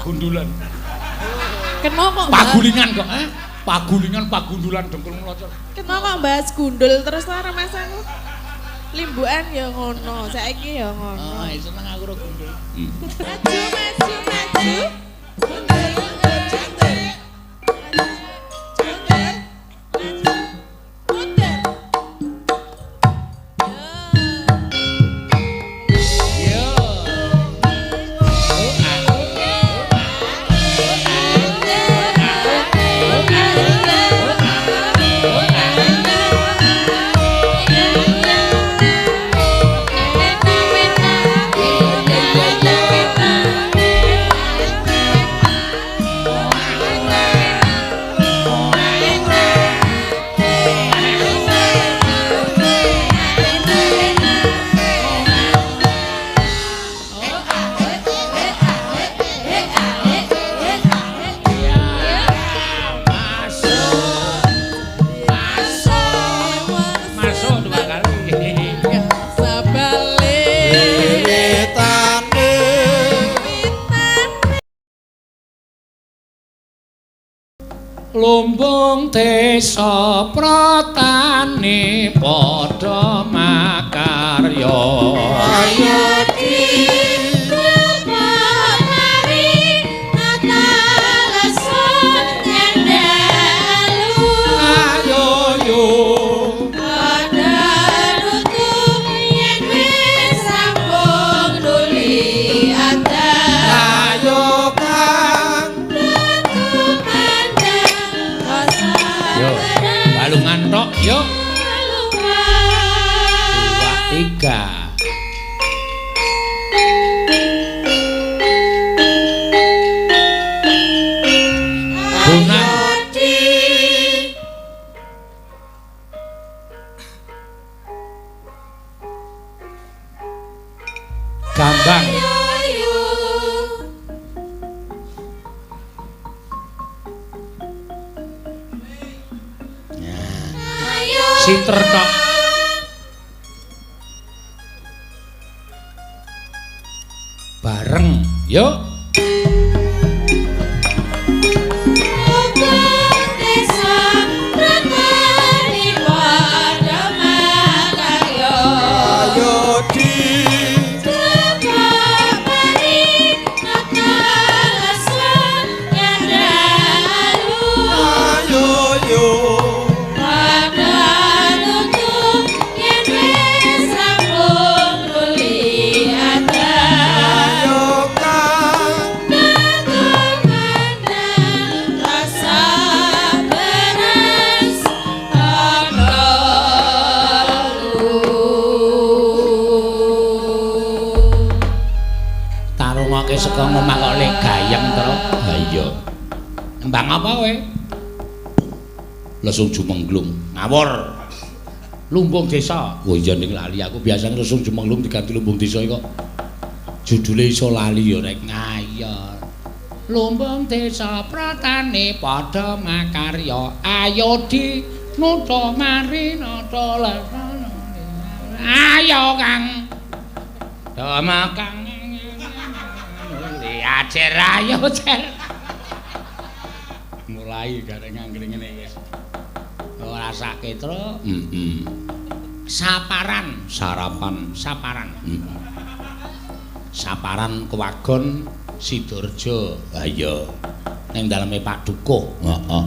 Pagundulan. Kena kok Pagulingan kok, eh? Pagulingan, pagundulan dengkul mlocot. Kena kok bahas gundul terus lah Mas aku. Limbukan ya ngono, saiki ya ngono. Oh, seneng aku ro gundul. Maju, maju, maju. Gundul, gundul, cantik. Cantik. Maju. Gundul. Yo. Masuk. Masuk dua kali. Wiwitane Lumbung desa pratane padha makarya. Ayo di Ayo yo. Ayo Kang Yo. Balungan tok yo. 2 3. Bonang. di Gambang. Siter tok. Bareng, yo. Ayo di Ayo yo Ayo Kang Tarungake saka omah kok lek gayeng to. Ha iya. Nembang apa kowe? Lesung jumenglung. Ngawur. Lumbung desa. Oh iya ning lali aku biasane lesung jumenglung diganti lumbung desa iki kok. Judule iso lali ya rek. Ngayo. Lumbung desa pratane padha makarya. Ayo di nata mari nata lesana. Ayo Kang. Dama Kang. Acer ayo cer. Mulai gareng nganggring ngene wis. Ora sakit tru. Heeh. Saparan, sarapan, saparan. Heeh. Saparan Kewagon Sidoarjo. Ha iya. Ning daleme Pak Dukuh. Heeh.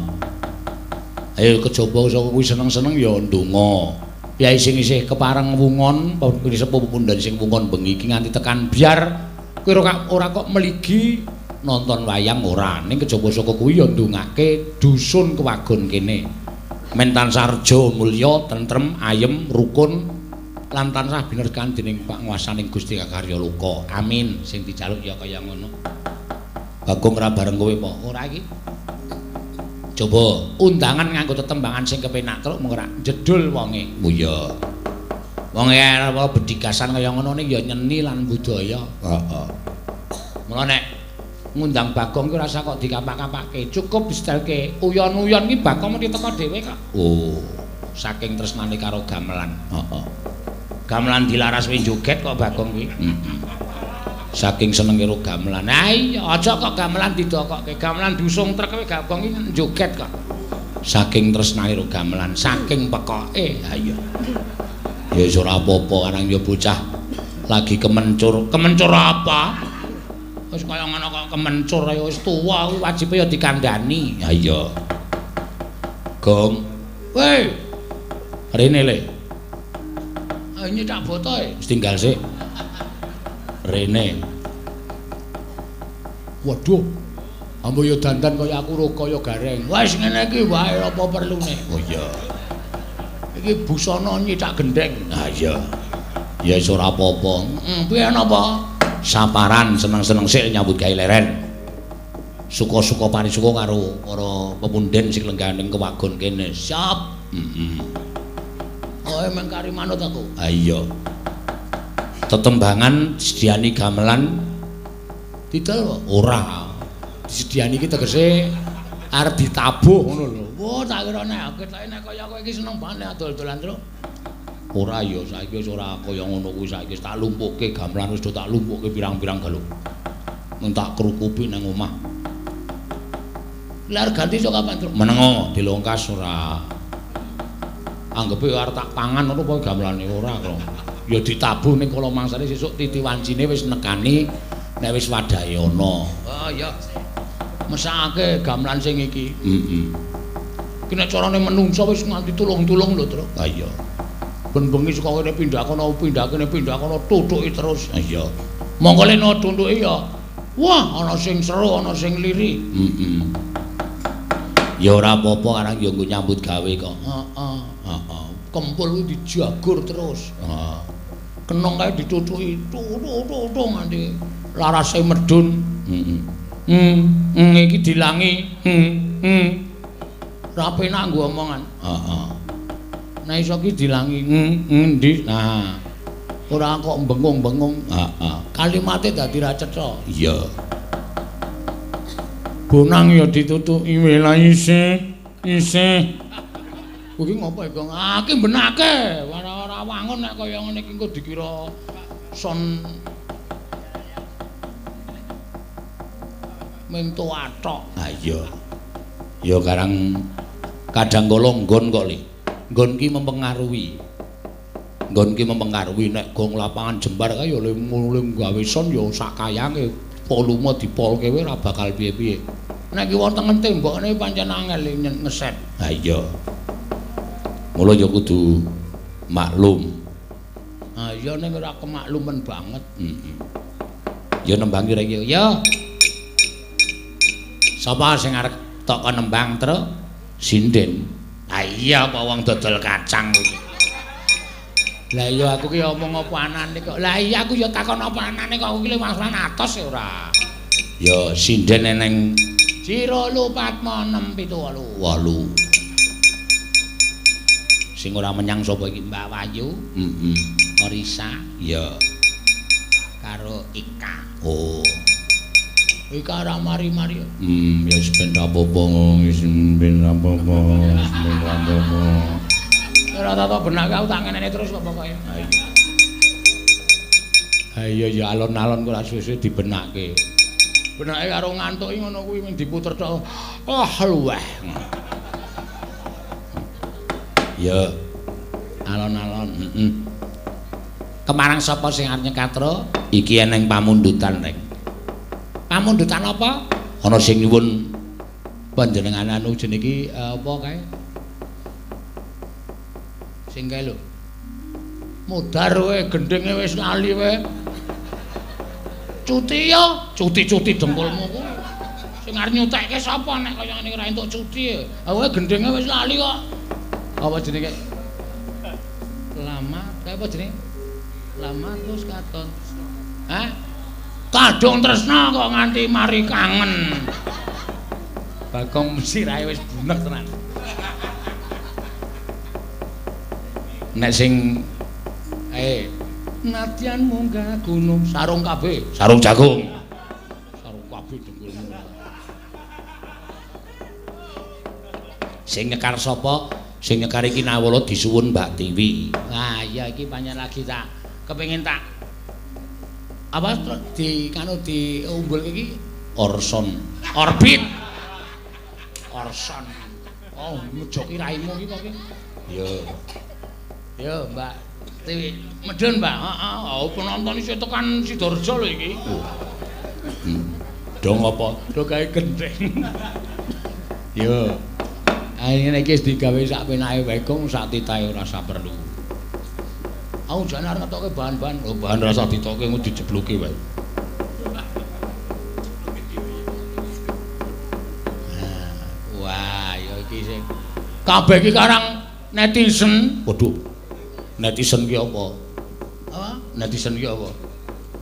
Ayo kejaba saka kuwi seneng-seneng ya ndonga. Piyai sing isih kepareng wungon, sepuh pundhen sing wungon bengi iki nganti tekan biar kowe ora kok meligi nonton wayang ora, ning kejaba saka kuwi ya ndongake dusun Kewagon kene. Men tansah reja mulya, tentrem, ayem, rukun lan tansah binerkan dening panguwasaning Gusti Kakarya Loka. Amin. Sing dijaluk ya kaya ngono. Bagong ora bareng kowe apa? Ora iki. Coba undangan nganggo tetembangan sing kepenak truk mung ora jedul wonge. Oh iya. Wong arep bedigasan kaya ngono ning ya nyeni lan budaya. Heeh. Mula nek ngundang Bagong ki ora usah kok dikapak-kapake, cukup distelke uyon-uyon ki Bagong mesti teko dhewe kok. Oh, saking tresnane karo gamelan. Heeh. Gamelan dilaras wis joget kok Bagong ki. Heeh. Saking senenge karo gamelan. Ha iya, aja kok gamelan didokokke. Gamelan diusung trek kowe gabung iki joget kok. Saking tresnane karo gamelan, saking pekoke. Ha iya. Ya wis ora apa-apa arang ya bocah lagi kemencur. Kemencur apa? Wis kaya ngono kok kemencur ya wis tuwa kuwi wajibe ya dikandhani. Ha iya. Gong. Woi. Rene le. Ah nyetak botoe. Wis tinggal sik. Rene. Waduh. Ambo ya dandan kaya aku ro kaya gareng. Wis ngene iki wae apa perlune. Oh iya. Iki busana nyithak gendheng. Ha iya. Ya wis ora apa-apa. Heeh, piye napa? Saparan seneng-seneng sik nyambut gawe leren. Suka-suka parisuka karo para pepunden sing lenggah ning kewagon kene. Siap. Heeh. Oh, emang kari manut aku. Ha iya. Tetembangan disediani gamelan didol ora. Disediani iki tegese arep ditabuh ngono lho. Wah, tak kira nek ketoke nek kaya kowe iki seneng banget adol-dolan terus. Ora ya saiki wis ora kaya ngono kuwi saiki wis tak lumpukke gamelan wis tak lumpukke pirang-pirang galuk. Mung tak krukupi nang omah. Lah ganti sok kapan, Truk? Menengo dilongkas ora. Anggepe arep tak pangan ngono apa gamelane ora kok. Ya ditabuh ning kala mangsane sesuk titi wancine wis nekani nek wis wadahe ana. Oh iya. Mesakake gamelan sing iki. Heeh. Iki nek carane menungsa wis nganti tulung-tulung lho, Truk. Ha iya. Ben bengi saka kene pindah kono, pindah kene, pindah kono, tutuki terus. Ha iya. Mongko leno tuntuki ya. Wah, ana sing seru, ana sing liri. Heeh. Ya ora apa-apa arang ya nggo nyambut gawe kok. Heeh, heeh. Kempul kuwi dijagur terus. Heeh. Kenong kae ditutuki, tutuk nganti larase medun. Heeh. Iki dilangi. Ora penak nggo omongan. Heeh. Nek iso ki dilangi, endi? Nah. Ora kok bengung-bengung. Heeh. Kalimate dadi ra cetha. Iya. Bonang ya ditutuki wela isih, isih. Kuwi ngopo iki? Ah, iki benake. Ora wangun nek kaya ngene iki engko dikira son mento athok. Ha iya. Ya karang kadang kala nggon kok, Le. Nggon ki mempengaruhi. Nggon ki mempengaruhi nek gong lapangan jembar kae ya le gawe son ya sak kayange volume dipolke wae ora bakal piye-piye. Nek ki wonten tembokne pancen angel ngeset. Ha iya. Mula ya kudu maklum. Ha iya ning ora kemaklumen banget. Heeh. Ya nembang kira iki. Ya. Sapa sing arep tok kon nembang, Truk? Sinden. Ha iya apa wong dodol kacang kuwi. Lah iya aku ki omong apa anane kok. Lah iya aku ya takon apa anane kok aku ki wangsulan atos ya ora. Ya sinden eneng 1 2 4 6 7 8 8. Sing ora menyang sapa iki Mbak Wahyu? Heeh. Orisa? Iya. Karo Ika. Oh. Ika ora mari-mari. Ya wis ben ra apa-apa, wis ben ra apa-apa, wis ben ra apa-apa. Ora tak benake aku tak ngenene terus kok pokoke. Ha iya. Ha iya ya alon-alon kok ora suwe-suwe dibenake. Benake karo ngantuki ngono kuwi mung diputer tok. Ah luweh. Ya. Alon-alon, heeh. Kemarang sapa sing arep nyekatra? Iki eneng pamundutan, Reng. Pamundutan apa? Ana sing nyuwun panjenengan anu jenenge iki apa kae? Sing kae lho. Mudhar kowe gendhinge wis lali kowe. Cuti ya, cuti-cuti dengkulmu kuwi. Sing arep nyutekke sapa nek kaya ngene ora entuk cuti. Ha kowe gendhinge wis lali kok. Apa jenenge? Lama, kae apa jenenge? Lama terus katon. Hah? Kadung tresna kok nganti mari kangen. Bagong sirahe wis bunek tenan. Nek sing nadyan munggah gunung sarung kabeh, sarung jagung. Sarung kabeh dengkulmu. Sing nyekar sapa? Sing nyekar iki Nawala disuwun Mbak Tiwi. Wah, iya iki pancen lagi tak kepengin tak Apa di kanu diumbul iki Orson. Orbit. Orson. Oh, ngejoki raimu iki kok iki. Yo. Yo, Mbak. Tiwi medhun, Mbak. Heeh, oh penonton iso tekan Sidoarjo lho iki. Do ngopo? Do gawe gendheng. Yo. Ah ngene iki wis digawe sak penake wae Gong, sak titahe ora usah perlu. Aku jane arep ngetoke bahan-bahan, oh bahan ora usah ditoke engko dijebluki wae. Nah, wah, ya iki sing kabeh iki karang netizen. Waduh. Netizen ki apa? Apa? Netizen ki apa?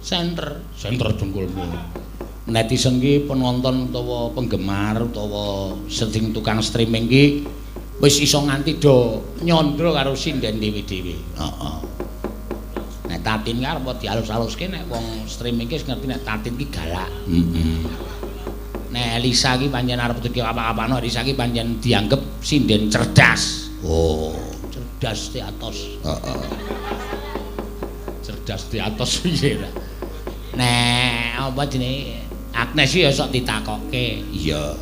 Center, center dengkulmu. Netizen ki penonton utawa penggemar utawa sing tukang streaming ki wis iso nganti do nyandra karo sinden dhewe-dhewe. Heeh. Nek Tatin ki arep dialus-aluske nek wong streaming ki wis ngerti nek Tatin ki galak. Heeh. Nek Elisa ki pancen arep dadi apa-apano, Elisa ki pancen dianggep sinden cerdas. Oh, cerdas di atas. Heeh. Cerdas di atas piye ta? Nek apa jenenge Agnes iki ya sok ditakokke. Iya.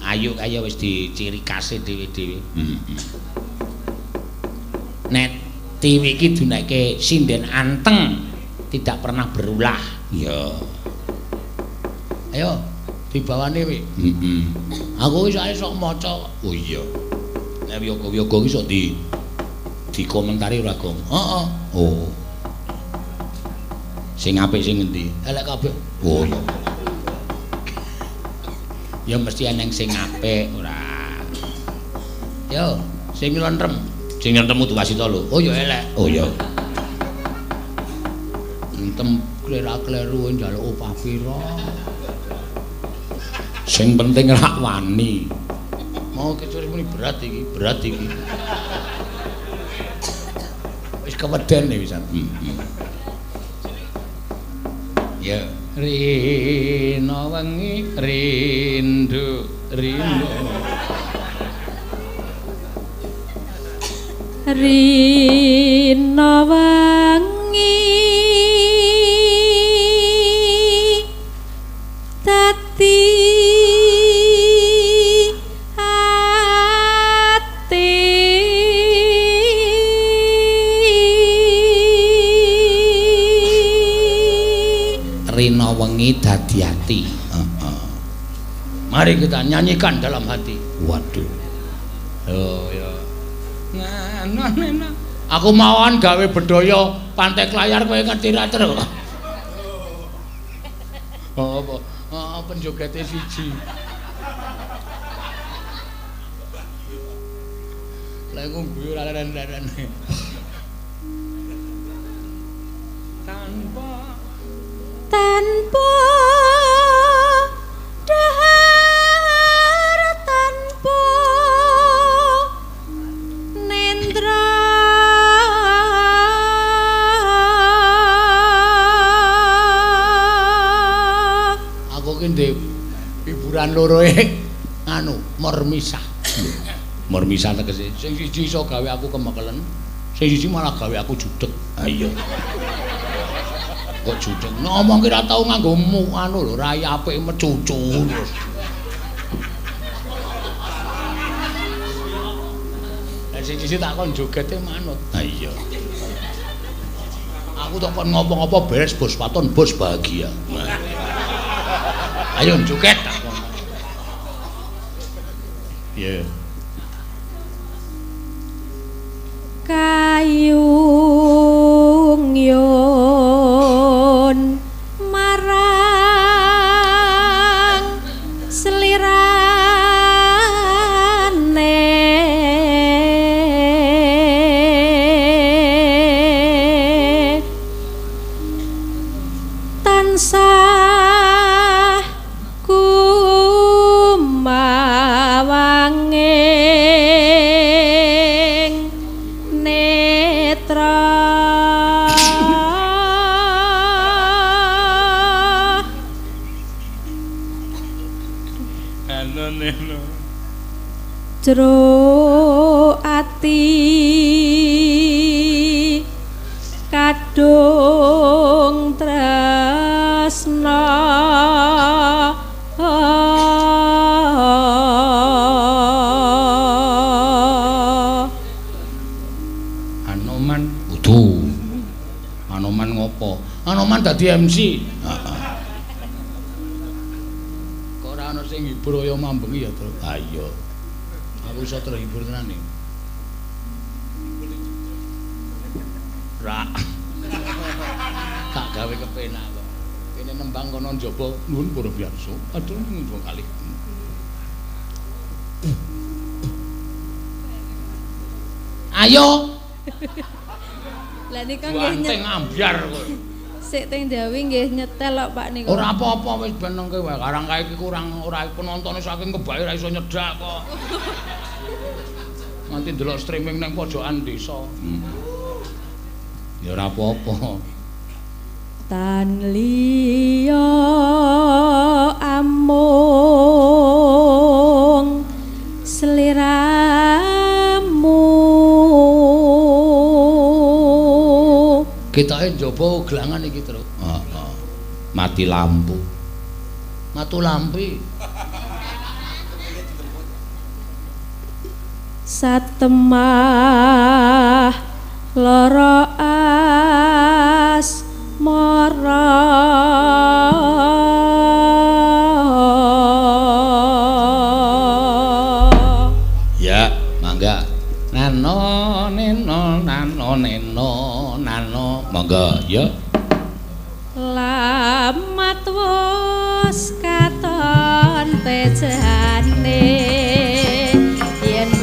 Ayu kaya wis diciri khase dhewe-dhewe. Heeh. Nek Tiwi iki duneke sinden anteng, tidak pernah berulah. Iya. Ayo dibawane wi. Heeh. Aku wis ae sok maca. Oh iya. Nek wiyaga-wiyaga iki sok di dikomentari ora, Gong? Heeh. Oh. Sing apik sing ngendi? Elek kabeh. Oh iya. Ya mesti eneng sing apik ora. Yo, sing nyentrem. Sing nyentrem kudu wasita lho. Oh ya elek. Oh ya. Entem klera-kleru njaluk opah pira. Sing penting rak wani. Mau kecuri muni berat iki, berat iki. Wis keweden iki wisan. Ya, rina wengi rindu rindu. Rina wengi dadi ati Rina wengi dadi ati. Heeh. Mari kita nyanyikan dalam hati. Waduh. Oh ya. Nah, nah, nah. Aku mawon gawe bedhaya pantai Klayar kowe ngerti ra, Tru? Oh, apa? Oh, penjogete siji. Lah iku guyu ora leren-leren. Tanpa tanpa dahar tanpa nendra aku ki ndek hiburan loro anu mormisah. Mormisah tegese sing siji iso gawe aku kemekelen, sing siji malah gawe aku judeg. Ha iya. Kok judeg ngomong ki ora tau nganggo anu lho, rai apik mecucu terus. Lah sing siji tak kon jogete manut. Ha iya. Aku tak kon ngopo-ngopo beres bos waton bos bahagia. Ayo joget tak kon. Iya. Kayung yun marang selirane tansah kumawanging netra. Jero ati kadung tresna. tresna. Anoman kudu. Anoman ngopo? Anoman dadi MC. Heeh. Kok ora ana sing ngibur kaya mambengi ya, Tru? Ha iya. Aku iso terhibur tenan iki. Ra. Tak gawe kepenak kok. Kene nembang kono njaba nuwun para biyasa. Aduh nyuwun kalih. Ayo. Lah nika nggih Banteng ambyar kowe. Sik teng Jawi nggih nyetel kok Pak niku. Ora apa-apa wis ben nengke wae. Karang kae iki kurang ora penontone saking kebake ora iso nyedak kok. Nganti ndelok streaming nang pojokan desa. Ya ora apa-apa. Tan liya amung sliramu. Ketoke njaba gelangan iki, Tru. Heeh. Mati lampu. Matu lampi. Satemah lara asmara. Ya, mangga. Nano neno nano neno nano monggo ya. Lamat wis katon tejane yen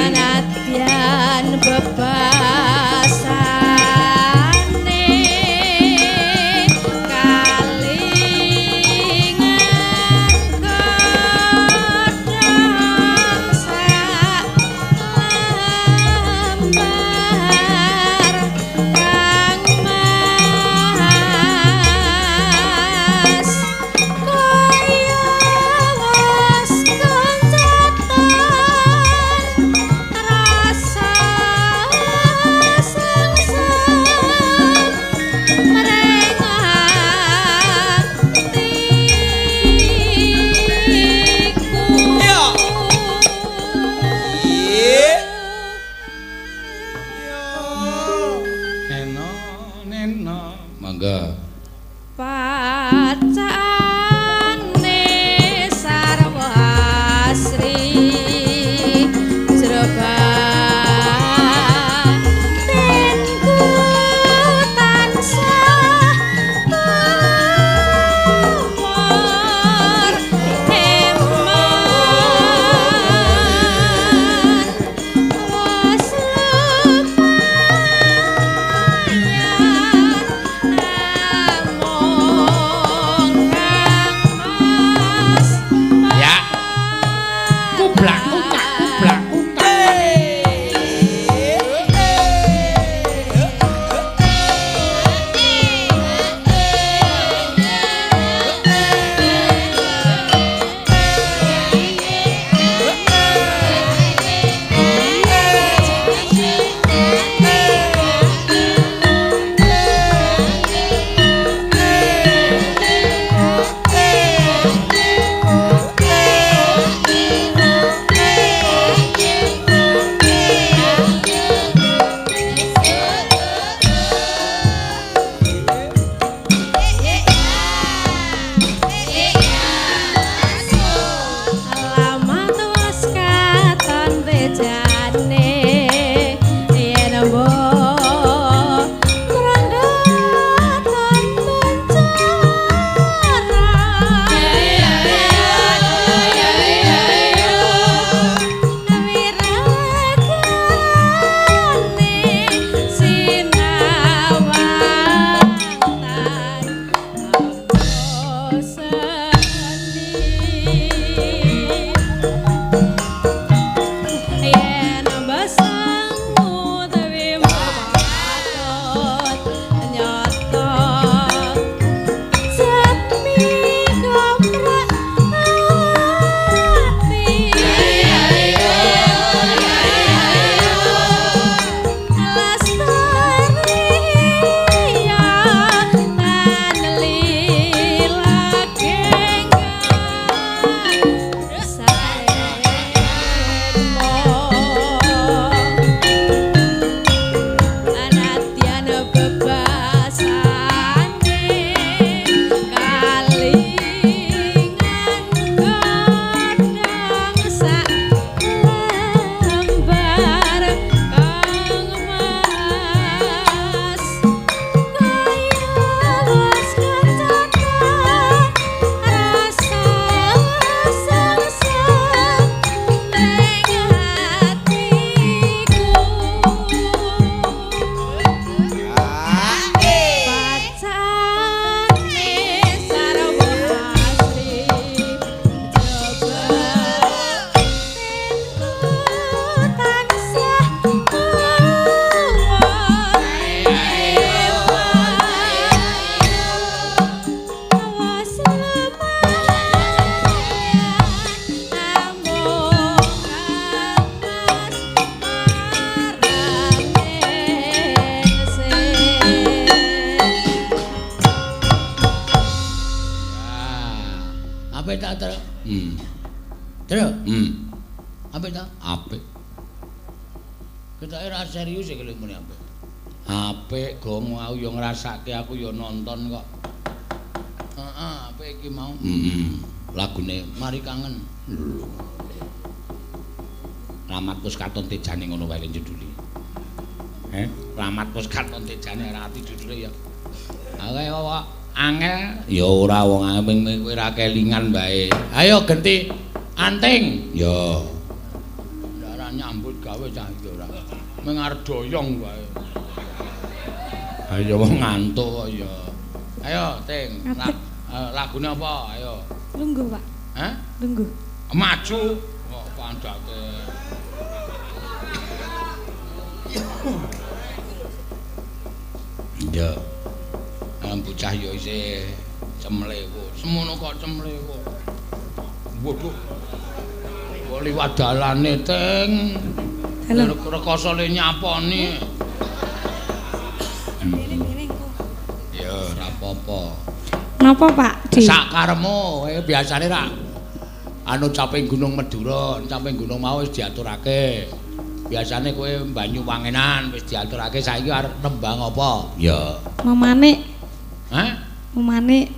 Anadyan bebasane kalingan godhong sak lembar kang mas kaya wis koncotan Apik ta, Tru? Tru? Apik ta? Apik. Ketoke ora serius iki lho muni apik. Apik, Gong, aku ya ngrasake, aku ya nonton kok. Heeh, apik iki mau. Lagune Mari Kangen. Lho. Rahmat wis katon tejane ngono wae judule. Heh, Rahmat wis katon tejane ora ati judule ya. Ayo kok angel ya ora wong angel kowe ora kelingan wae. Ayo genti anting. Ya. Ora nyambut gawe cah iki ora. Mung arep doyong wae. Ayo wong ngantuk kok ya. Ayo Ting, lagune apa? Ayo. Lungguh, Pak. Hah? Lungguh. Maju. Kok pandake. Ya. Bocah ya isih cemlewo. Semono kok cemlewo. Waduh. Kok liwat dalane, Ting. Rekoso le nyaponi. Ya, ora apa-apa. Napa, Pak? Sak karepmu, biasane ra anu caping Gunung Madura, caping gunung mau wis diaturake. Biasane kowe banyu wangenan wis diaturake, saiki arep nembang apa? Ya. Memanik. Hah? Memanik.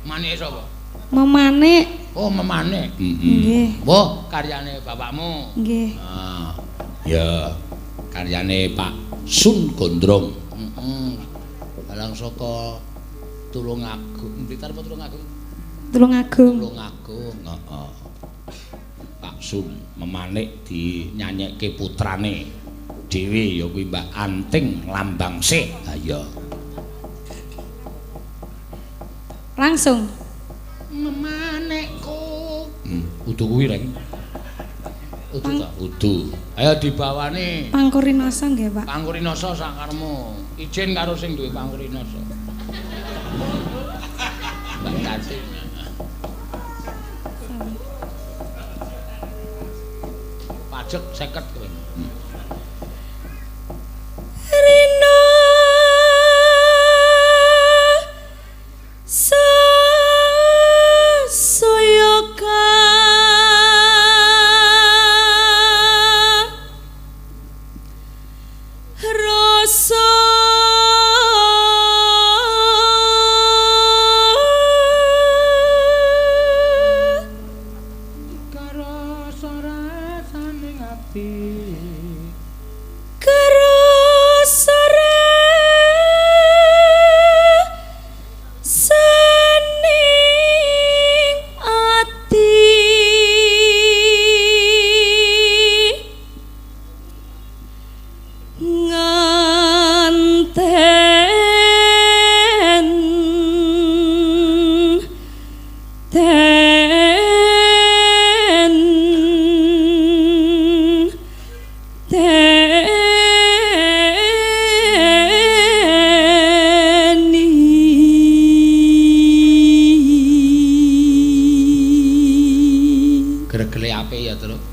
Manike sapa? Memanik. Oh, memanik. Nggih. Wah, karyane bapakmu. Nggih. Ah. Ya, karyane Pak Sun Gondrong. Heeh. Balang saka Tulungagung, Blitar apa Tulungagung? Tulungagung. Tulungagung, heeh. Pak Sun memanik dinyanyekke putrane dhewe ya kuwi Mbak Anting Lambangsih. Ha iya. Langsung. Memanikku. Udu kuwi, Reng. Udu ta? Udu. Ayo dibawani. Pangkurinasa nggih, Pak. Pangkurinasa sakarmu. Izin karo sing duwe pangkurinasa. Mbak Tati. Pajek 50 kowe. Rina sasoyoka rasa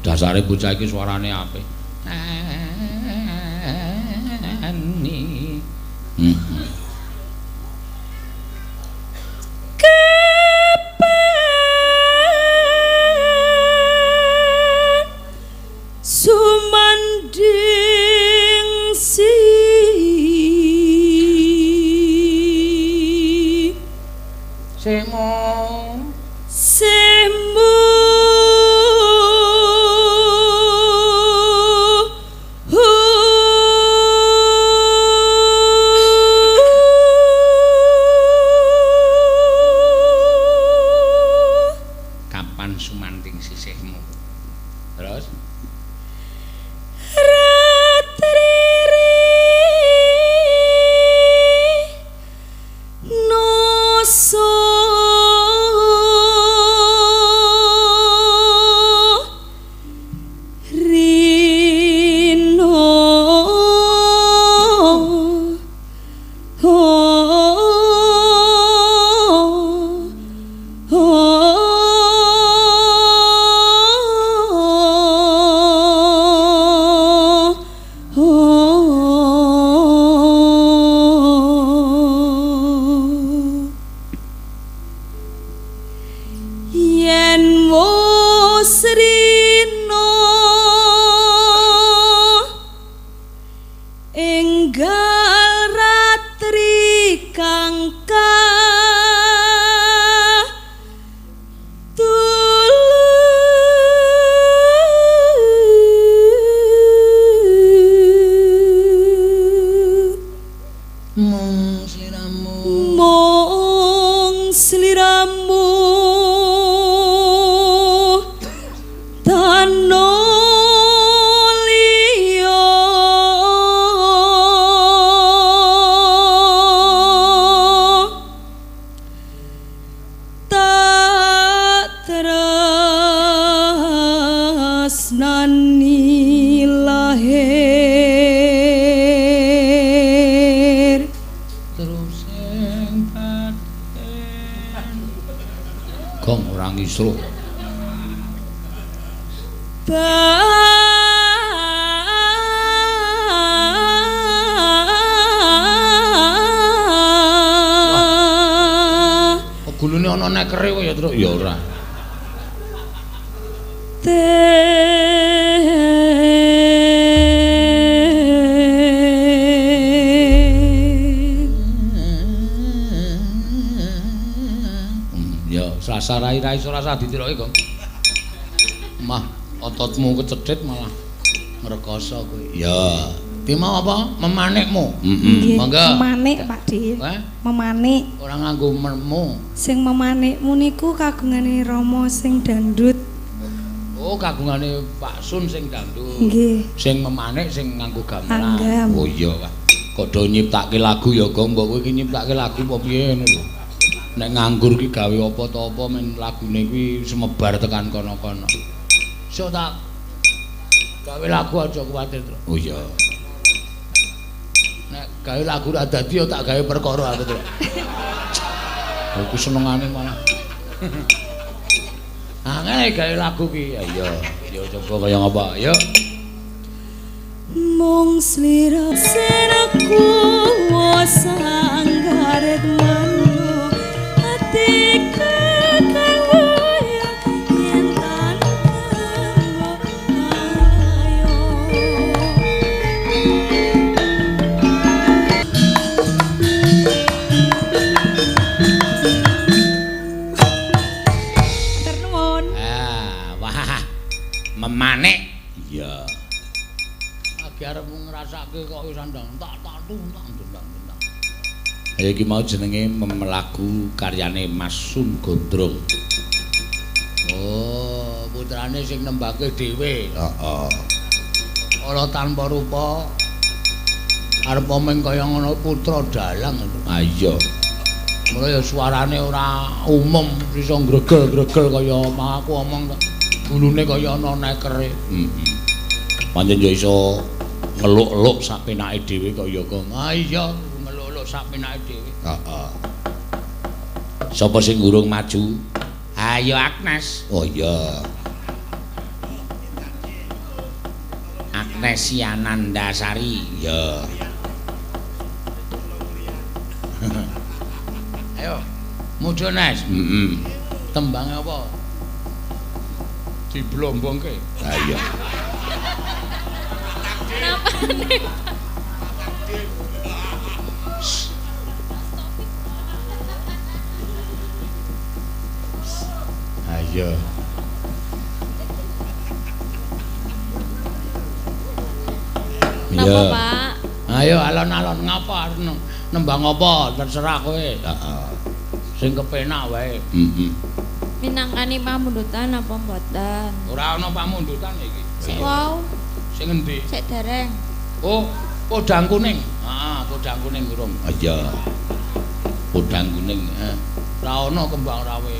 Dasare bocah iki suarane apik. Kapan sumanding si semu semu kapan sumanting sisihmu terus ratriri noso. Gong ora ngisruh. Kok gulune ana nekere kok ya, Truk? Ya ora. Ya, srasa rai-rai ora usah ditiroke, Gong. Mah, ototmu kecethit malah ngrekoso kowe. Ya. Ki mau apa? Memanikmu. Heeh. Monggo. Memanik, Pak Dik. Heh? Memanik. Ora nganggo mermu. Sing memanikmu niku kagungane Rama sing dandut. Oh, kagungane Pak Sun sing dandut. Nggih. Sing memanik sing nganggo gamelan. Langgam. Oh iya, Pak. Kok do nyiptake lagu ya, Gong? Mbok kowe iki nyiptake lagu apa piye ngono lho. Nek nganggur ki gawe apa ta apa men lagune kuwi semebar tekan kono-kono. Sok tak gawe lagu aja kuwatir, Truk. Oh iya. Nek gawe lagu ora dadi ya tak gawe perkara aku, Truk. Aku senengane malah. Angel gawe lagu ki. Ayo, ya coba kaya ngapa? Ayo. Mung slira senaku sanggaret mano ati kakang yen tan ayo. Matur nuwun. Ah, wah. Memanik. Iya. Lagi arep ngrasake kok wis andang tak tak tundang tundang tundang. Ya iki mau jenenge memelagu karyane Mas Sun Gondrong. Oh, putrane sing nembake dhewe. Heeh. Ora tanpa rupa. Arep omeng kaya ngono putra dalang. Ha iya. Mula ya suarane ora umum iso gregel-gregel kaya aku omong gulune kaya ana nekere. Heeh. Pancen ya iso ngeluk-eluk sak penake dhewe kaya Gong. Ha iya, ngeluk-eluk sak penake dhewe. Heeh. Sapa sing urung maju? Ayo Agnes. Oh iya. Agnes Yanandasari. Iya. Ayo, mudhun Nes. Heeh. Tembange apa? Diblombongke. Ha iya. Napane? Ayo. Napa, Pak? Ayo alon-alon ngapa nembang apa terserah kowe. Heeh. Sing kepenak wae. Heeh. Minangkani pamundutan apa mboten? Ora ana pamundutan iki. Sik wau. Sing endi? Sik dereng. Oh, podang kuning. Heeh, podang kuning urung. Iya. Podang kuning, heeh. Ora ana kembang rawe.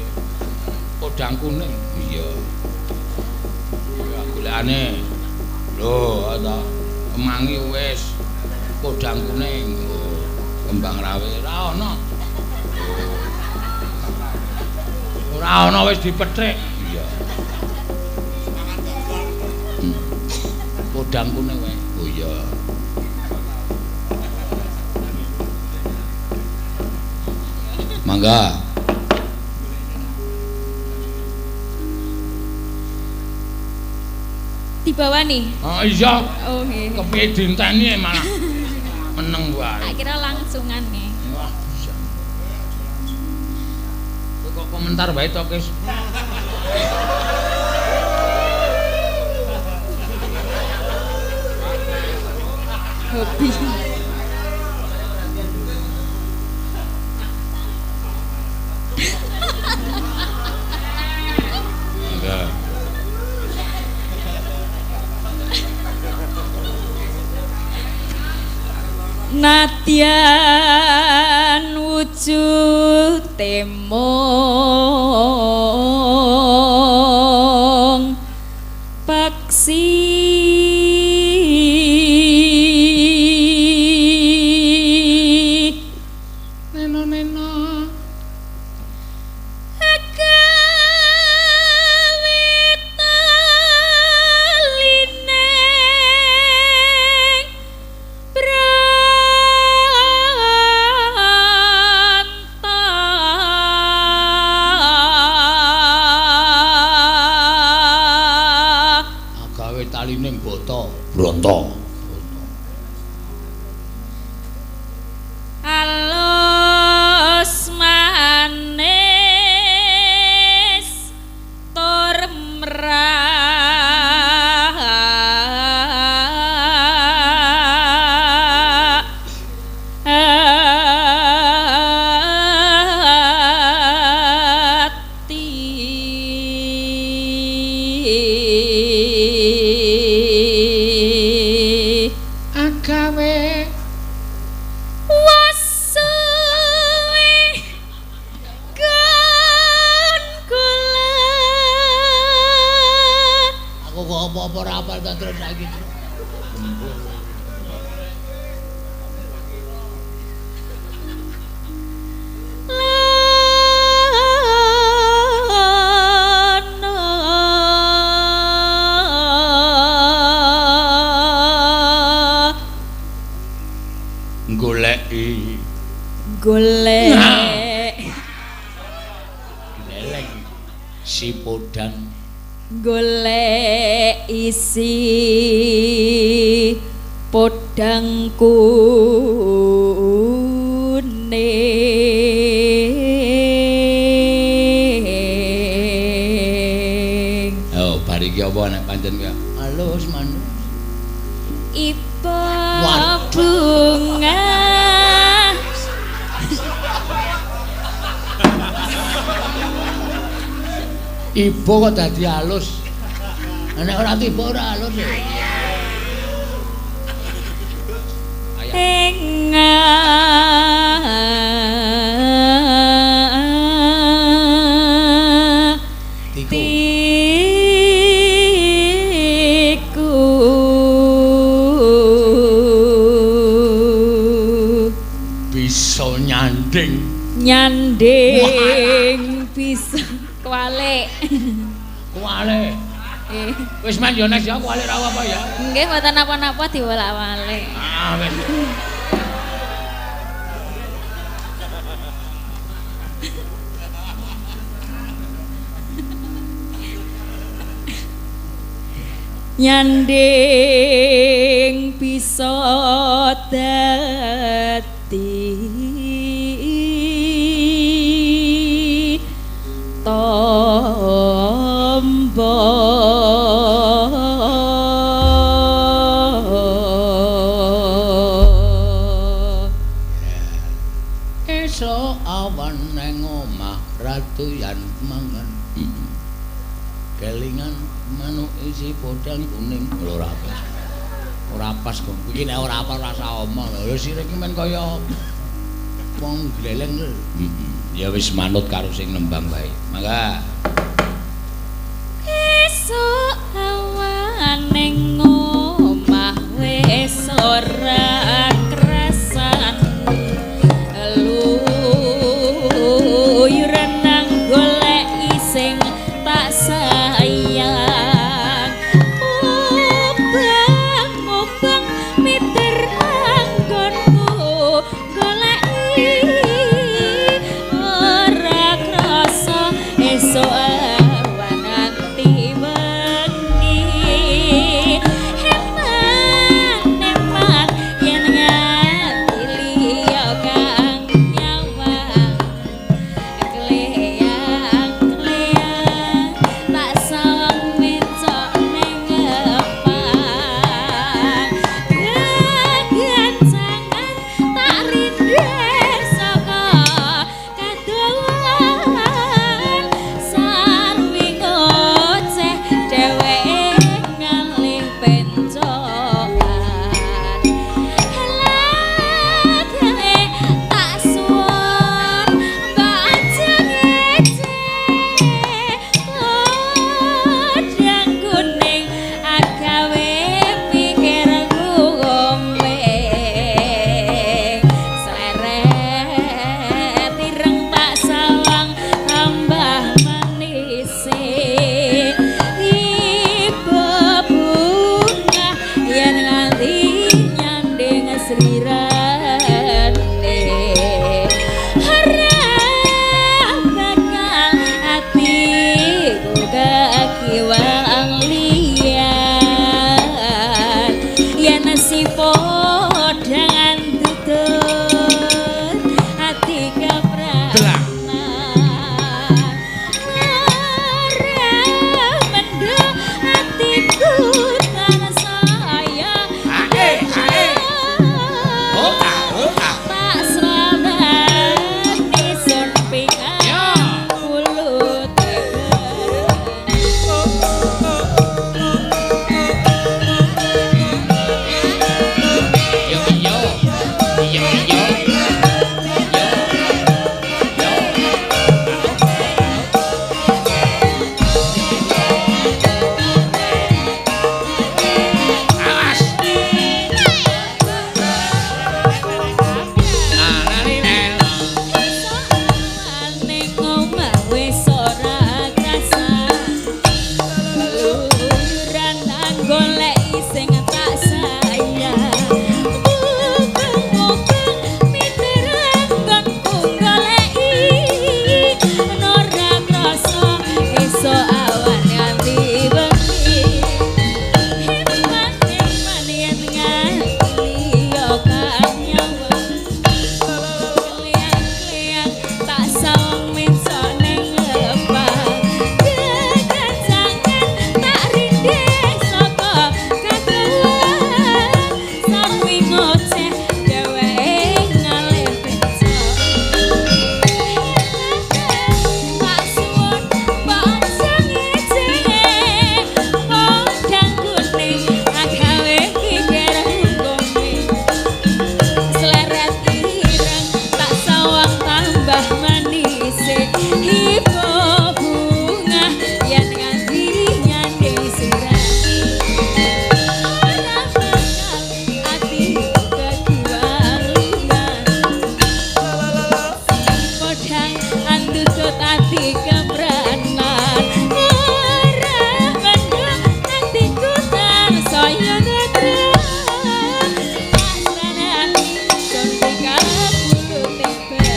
Podang kuning. Iya. Ya golekane. Lho, ta kemangi wis. Podang kuning, oh, kembang rawe ora ana. Ora ana wis dipethik. Iya. Podang kuning wae. Oh iya. Mangga. Dibawani? Oh iya. Oh nggih. Kepiye dinteni malah meneng wae. Tak kira langsungan nih. Wah, iya. Kowe kok komentar wae to, Kis? Hobi. Enggak. Nadyan wujud temong paksi neno neno akan Apa-apa ora apal ta terus saiki. Goleki. Golek. Gleleng si podang. Golek isi podang kuning. Oh, bar iki apa nek pancen kuwi? Halus manus. Iba bunga. Iba kok dadi halus. Nek ora tiba ora halus ya. Ing atiku bisa nyanding. Nyanding bisa kualik. Kualik. Wis man yo nek ya kualik ra apa ya. Nggih mboten napa-napa diwolak-walik. Ah wis. Nyanding bisa dadi tombo. Esuk awan nang omah ratuyan mangan. Kelingan manuk isi podang kuning. Lho ora pas. Ora pas kok. Iki nek ora apa rasa omong. Lho sire iki men kaya wong gleleng lho. Ya wis manut karo sing nembang wae. Mangga. Esuk awan ning omah wis ora krasan. Luyuran nang goleki sing tak sayang. Obang-obang miter anggonku goleki ora krasa esuk awan nganti wengi. dadi kepranan ora mendung atiku tansaya netra pasranan ingsun dikabulute bejo.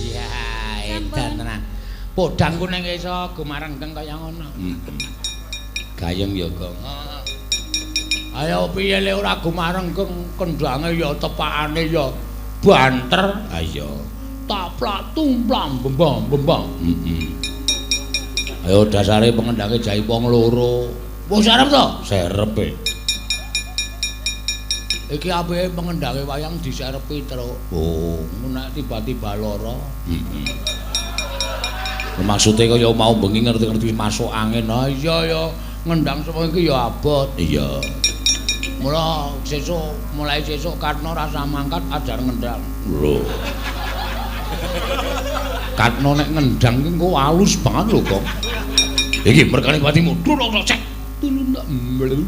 Iya, edan tenan. Podang kuning iso gumarenggeng kaya ngono. Gayeng ya, Gong. Ayo piye le ora gumarenggeng kendhange ya tepakane ya banter. Ayo. Taplak tumplang bembang bembang. Ayo dasare pengendhange jaipong loro. Wong serep to? Serep e. Iki apike pengendhange wayang diserepi, Truk. Oh, nek tiba-tiba lara. Maksude kaya mau bengi ngerti-ngerti masuk angin. Ha iya ya, ngendhang sewengi iki ya abot. Iya. Mula sesuk, mulai sesuk Karno rasa mangkat ajar ngendhang. Lho. Karno nek ngendhang ki engko alus banget lho, Kok. Iki merkane patimu. Tulung cek. Tulung tak melu.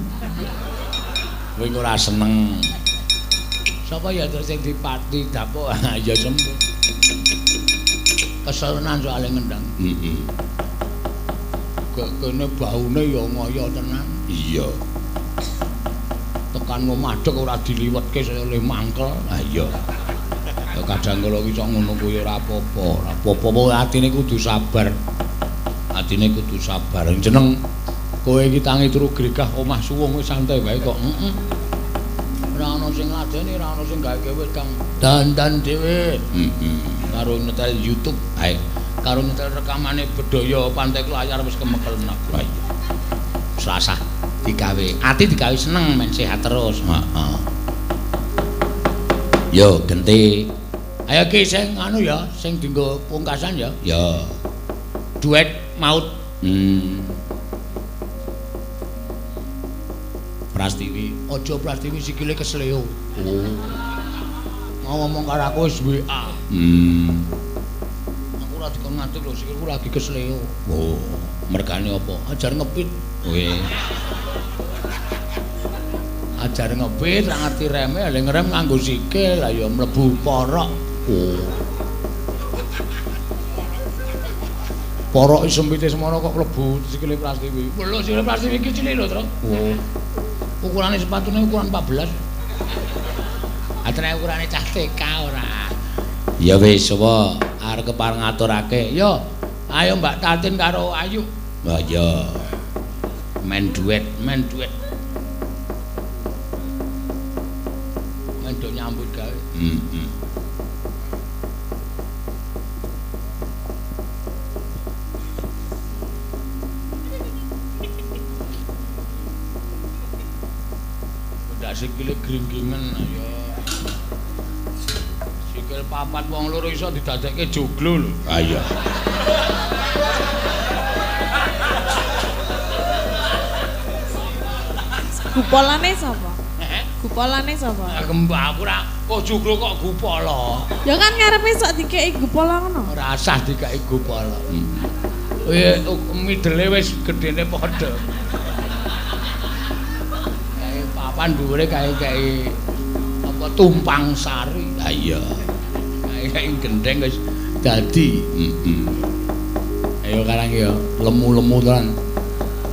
Kowe ora seneng. Sapa ya terus sing dipati dapuk? Ya sembuh. Kesel tenan soalé ngendhang. Heeh. Kene baune ya ngoyo tenan. Iya. Tekan omah dek ora diliwetke saya le mangkel. Ha iya. Ya kadang kala iki sok ngono kuwi ora apa-apa. Ora apa-apa atine kudu sabar. Atine kudu sabar. Jeneng kowe iki tangi turu gregah omah suwung wis santai wae kok. Heeh. Ora ana sing ngladeni, ora ana sing gawe wis kang dandan dhewe. Heeh. Karo nyetel YouTube, ae. Karo nyetel rekamane Bedhaya Pantai Klayar wis kemekel meneh. Ha iya. Selasa digawe, ati digawe seneng men sehat terus. Heeh. Yo genti. Ayo ki sing anu ya, sing dienggo pungkasan ya. Ya. Duet maut. Prastiwi, aja Prastiwi sikile kesleo. Oh. Mau ngomong karo aku wis WA. Aku ora dikon ngadeg lho, sikilku lagi kesleo. Oh, mergane apa? Ajar ngepit. Kowe. Ajar ngepit, ra ngerti reme, lha ngerem nganggo sikil, lah ya mlebu porok. Oh. Porok sempite semono kok mlebu sikile Prastiwi. Lho, sikile Prastiwi iki cilik lho, Tru. Oh. Ukurane sepatune ukuran 14. Atene ukurane cah TK ora. Ya wis, sapa arep kepareng ngaturake? Yo, ayo Mbak Tatin karo Ayu. Wah iya. Men duet, men duet. Men do nyambut gawe. Heeh. Ndak sikile gringgingen ayo. Sikil papat wong loro iso didadekke joglo lho. Ha iya. Gupolane sapa? Heeh. Gupolane sapa? Kembang aku ora kok joglo kok gupola. Ya kan ngarepe sok dikeki gupola ngono. Ora asah dikeki gupola. Heeh. Midele wis gedene padha. Kae papan dhuwure kae apa tumpang sari. Ha iya. Kae gendeng wis dadi. Heeh. Ayo karang ya lemu-lemu tenan.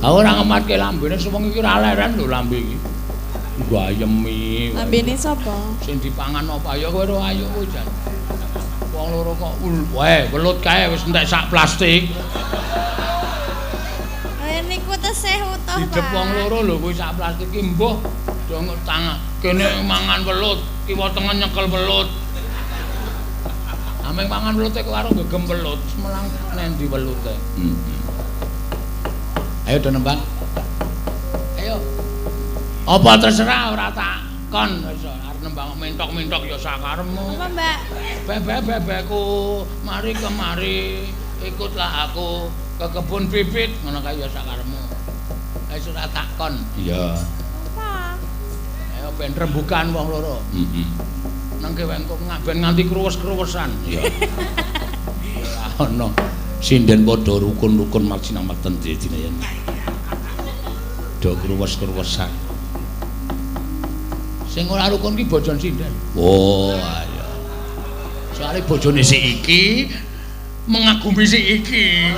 Aku ora ngematke lambene suweng iki ora leren lho lambe iki. Gayemi. Lambene sapa? Sing dipangan apa ya kowe ro ayo kowe jan. Wong loro kok wae welut kae wis entek sak plastik. Niku tesih utuh, Pak. Didep wong loro lho kuwi sak plastik iki mbuh do tangan. Kene mangan welut, kiwa tengen nyekel welut. Ameng mangan welute karo gegem welut, melang nendi welute. Ayo do nembang. Ayo. Apa terserah ora tak kon wis arep nembang mentok-mentok ya sakarepmu. Apa, Mbak? Bebek-bebekku, mari kemari, ikutlah aku ke kebun bibit ngono kae ya sakarepmu. Wis ora tak kon. Iya. Apa? Ayo ben rembukan wong loro. Heeh. Nang kewengku ben nganti kruwes-kruwesan. Iya. Ora ono. Sinden padha rukun-rukun marjinamaten dina yen. Do kruwes-kruwesan. Sing ora rukun ki bojon sinden. Oh, ayo. Soale bojone si iki mengagumi si iki.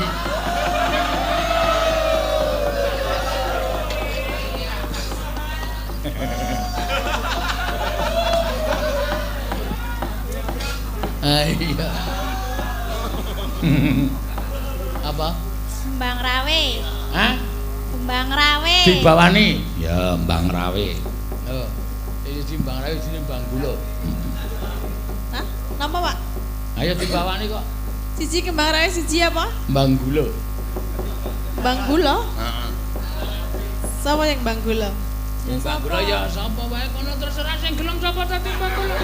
Iya. Apa? Mbang Rawe. Hah? Mbang Rawe. Dibawani. Ya, Mbang Rawe. Oh. Iki Mbang Rawe jenenge Mbang Gula. Hah? Napa, Pak? Ayo dibawani kok. Siji Kembang Rawe siji apa? Mbang Gula. Mbang Gula? Heeh. Sapa yang Mbang Gula? Mbang Gula ya sapa wae kono terserah sing gelem sapa dadi Mbang Gula.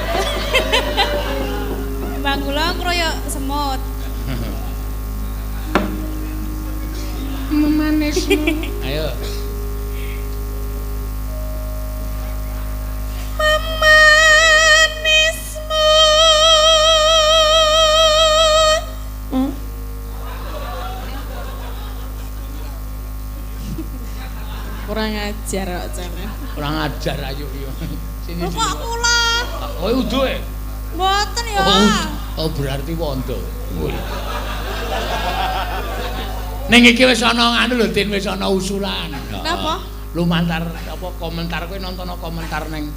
Mbang Gula kroyok semut. Memanismu. Ayo. Memanismu. Kurang ajar kok jane. Kurang ajar ayo yo. Sini. Lho kok kula? Oh udu e. Mboten ya. Oh, berarti wondo. Ning iki wis ana anu lho Tin, wis ana usulan. Napa? Lumantar apa komentar kowe nonton komentar ning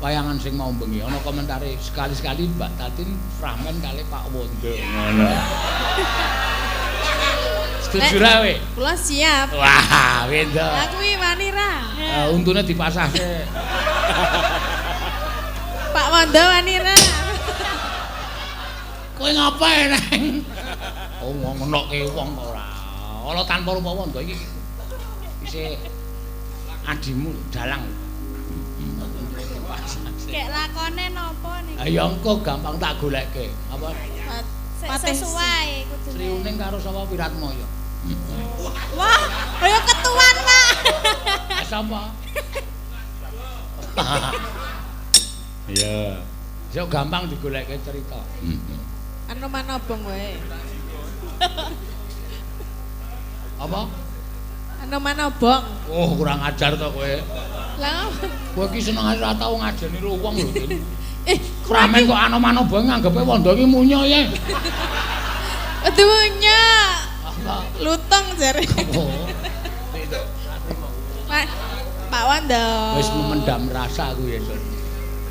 wayangan sing mau bengi ana komentare sekali-sekali Mbak Tatin Ramen kali Pak Wondo. Ngono. Setuju ra kowe? Kula siap. Wah, wendo. Lah kuwi wani ra? Untune dipasahke. Pak Wondo wani ra? Kowe ngapa neng? Oh, ngonoke wong ora. Ala tanpa rupa wondo iki isih adimu dalang. Gek lakone napa niki? Ayo engko gampang tak goleke. Apa? Sesuai kudune. Sri Uning karo sapa Wiratmaya. Wah, kaya ketuan, Pak. Sapa? Iya. Yo gampang digoleke cerita. Anu manobong wae. Apa? Anu manobong. Oh, kurang ajar to kowe. Lah kowe iki seneng ora tau ngajeni ro wong lho. Kramen kok anu manobong nganggepe wondo iki munyo ya. Aduh munyo. Luteng jare. Oh. Pak Wondo. Wis memendam rasa aku ya, Sun.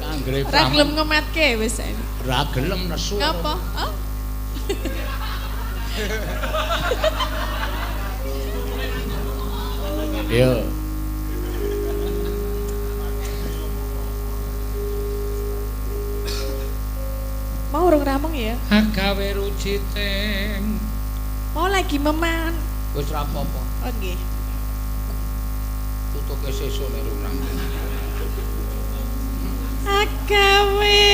Anggere ora gelem ngematke wis. Ora gelem nesu. Ngapa? Oh. Yo. Mau urung rampung ya? Agawe ruciting. Mau lagi meman. Wis ra apa-apa. Oh nggih. Tutuke sesuk nek urung rampung. Agawe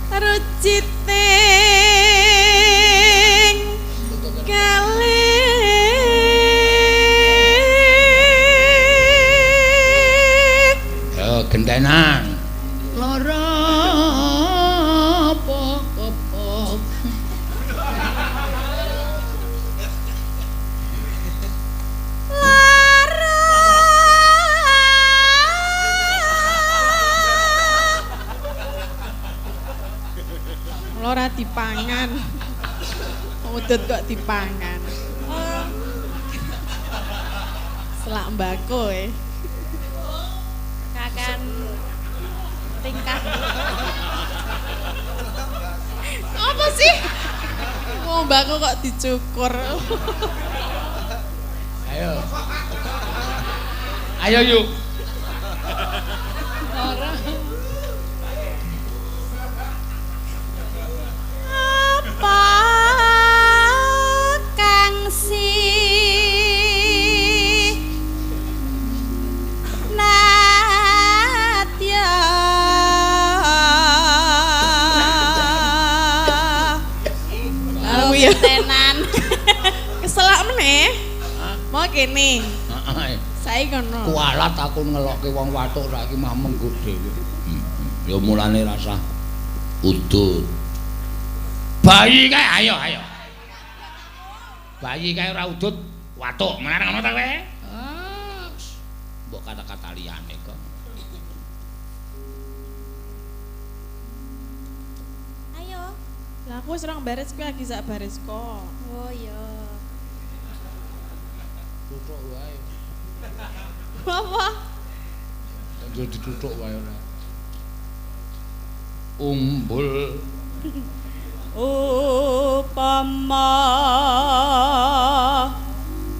ruciting kalih. Yo gentenan. Lara apa kepok. Ora dipangan. Udut kok dipangan. Oh. Selak mbako e. Kakan tingkah. Apa sih? Mau mbako kok dicukur. Ayo. Ayo yuk. Ora. Apa kang si Natya Lalu ya tenan keselak meneh. Mau kene. Heeh. Saiki kono. Kualat aku ngelokke wong watuk saiki mah menggut dhewe. Ya mulane rasah udut. Bayi kae ayo ayo. Bayi kae ora udut watuk, menawa ngono ta kowe? saliyane kok. Ayo. Lah aku wis rong baris kuwi lagi sak baris kok. Oh iya. Tutuk wae. Apa? Yo ditutuk wae ora. Umbul upama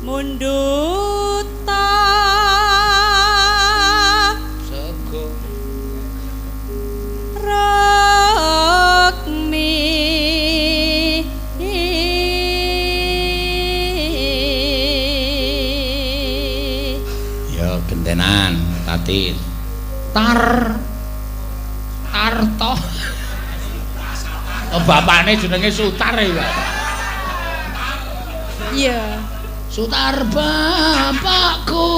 munduta sego rukmi ya gentenan tati tar tarto. Oh, bapakne jenenge Sutar ya, Pak. Iya. Sutar bapakku.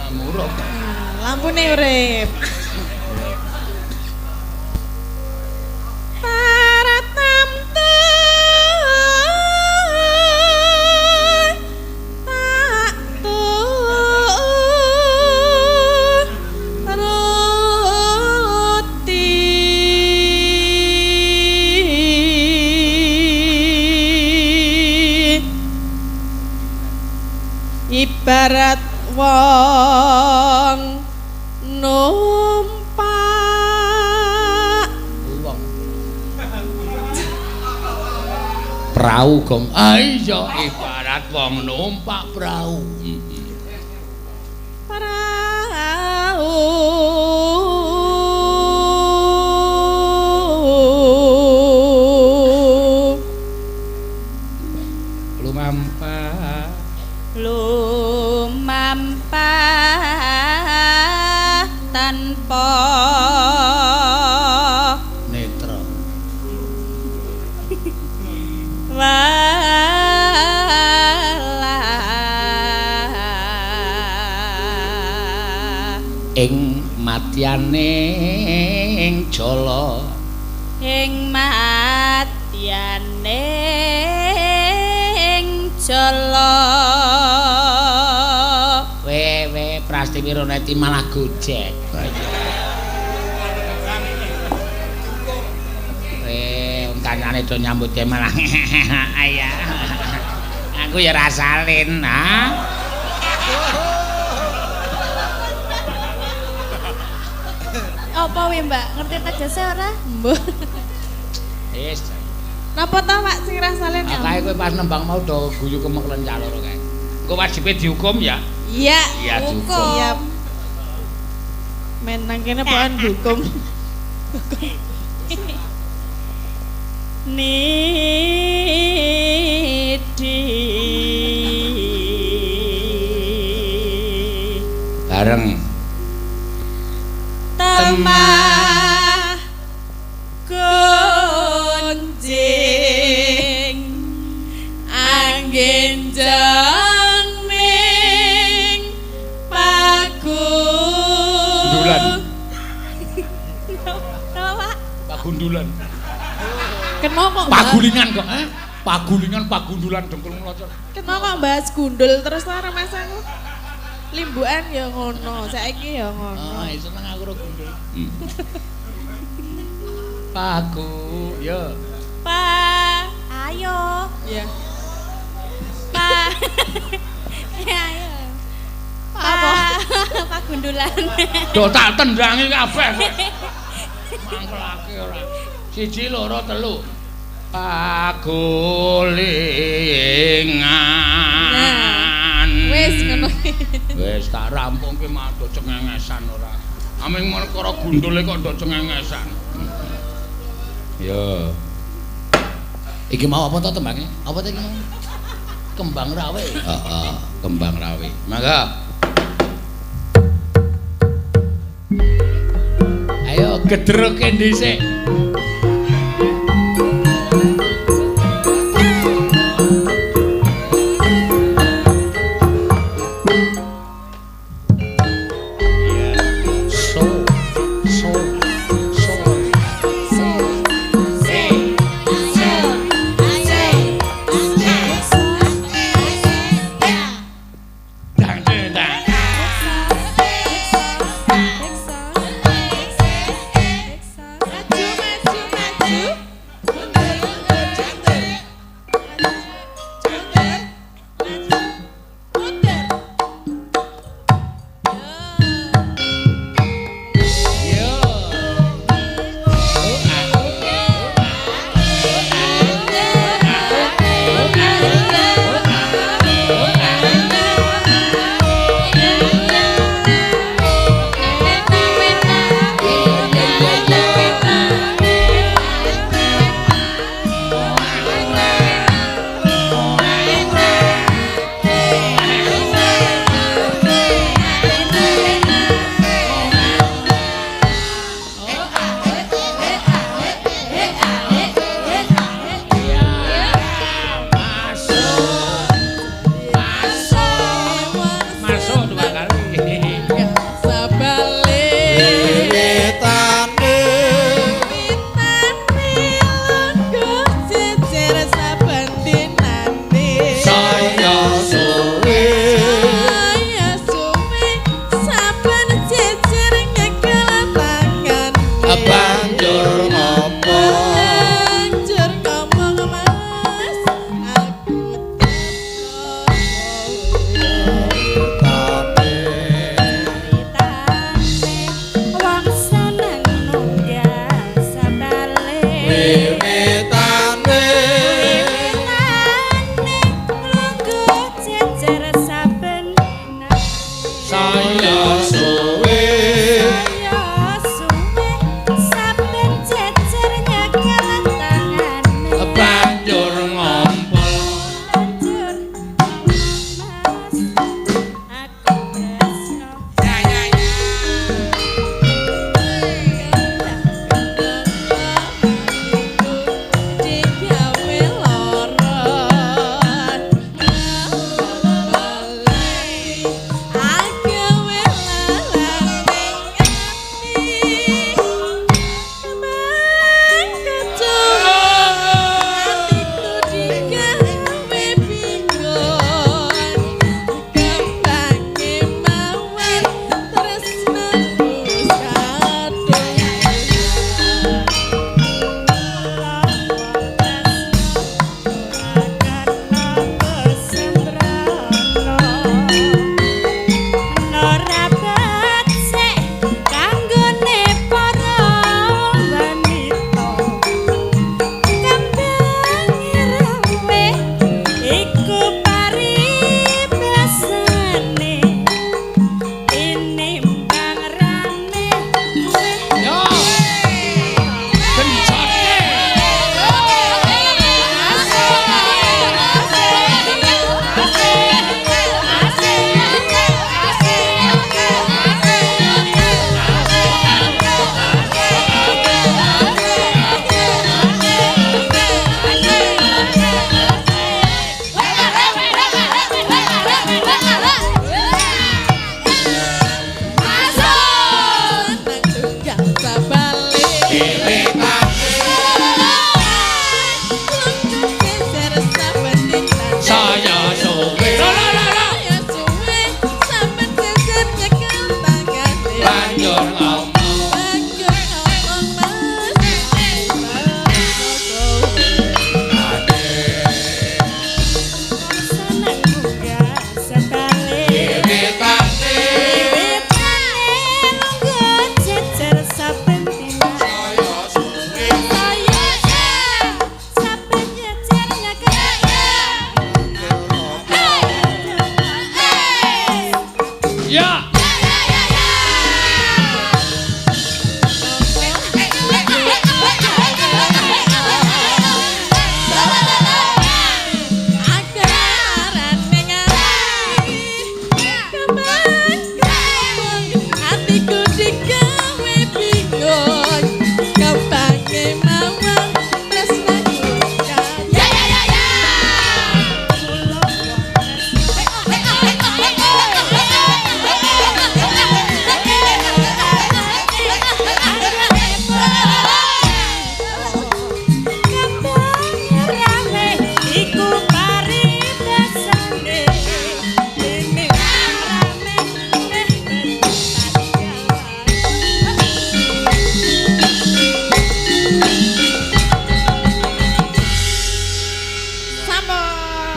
Ah, muruk. Nah, lampune urip. Ibarat wong numpak wong prau gong. Ah iya, ibarat wong numpak prau. Prau lumampah lumampah tanpa netra welas ing matyane ing jala ing matyane ing jala. Wewe Prastiwi Roneti malah gojek. Wong kancane do nyambut gawe malah ayah. Aku ya ra salin, ha. Apa wi, Mbak? Ngerti tegese ora? Mbah. Wis. Napa ta, Pak, sing ra salin ya? Kae kowe pas nembang mau do guyu kemeklen cah loro kae. Engko wajibe dihukum ya. Iya. Iya, dihukum. Iya. Men nang kene pokoke hukum. Nidi Bareng temah gonjing anggen jangming pagu Gundulan. Napa, Pak? Pagundulan. Kena kok bahas, Pagulingan kok, eh? Pagulingan, pagundulan dengkul nglocor. kena kok bahas gundul terus ta mas aku. Limbukan ya ngono, saiki ya ngono. Ah, seneng aku ro gundul. Pagu, ya. Pa ayo Iya. pa ya ayo pa pagundulan. Do tak tendangi kabeh. Mangkelake ora. 1 2 3. Pagulingan. Wis ngono. Wis tak rampungke malah do cengengesan ora. Aming perkara gundule kok do cengengesan. Yo. Iki mau apa to tembange? Apa to iki mau? Kembang rawe. Heeh, kembang rawe. Mangga. Ayo gedroke dhisik. So so so Se se se.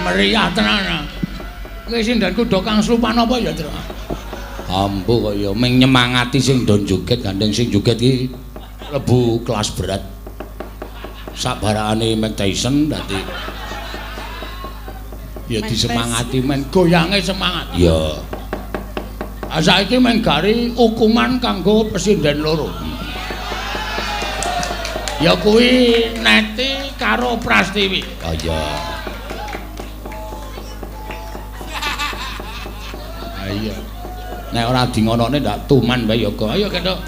Meriah tenan. Kowe sindanku do kang slupan apa ya, Tru? Ambo kok ya ming nyemangati sing do joget, gandeng sing joget iki klebu kelas berat. Sabarakane Mike Tyson dadi ya disemangati men goyange semangat. Ya. Ah saiki men gari hukuman kanggo pesinden loro. Ya kuwi Neti karo Prastiwi. Oh iya. Iya. Nek ora di ngonone ndak tuman wae ya kok. Ayo gendhok.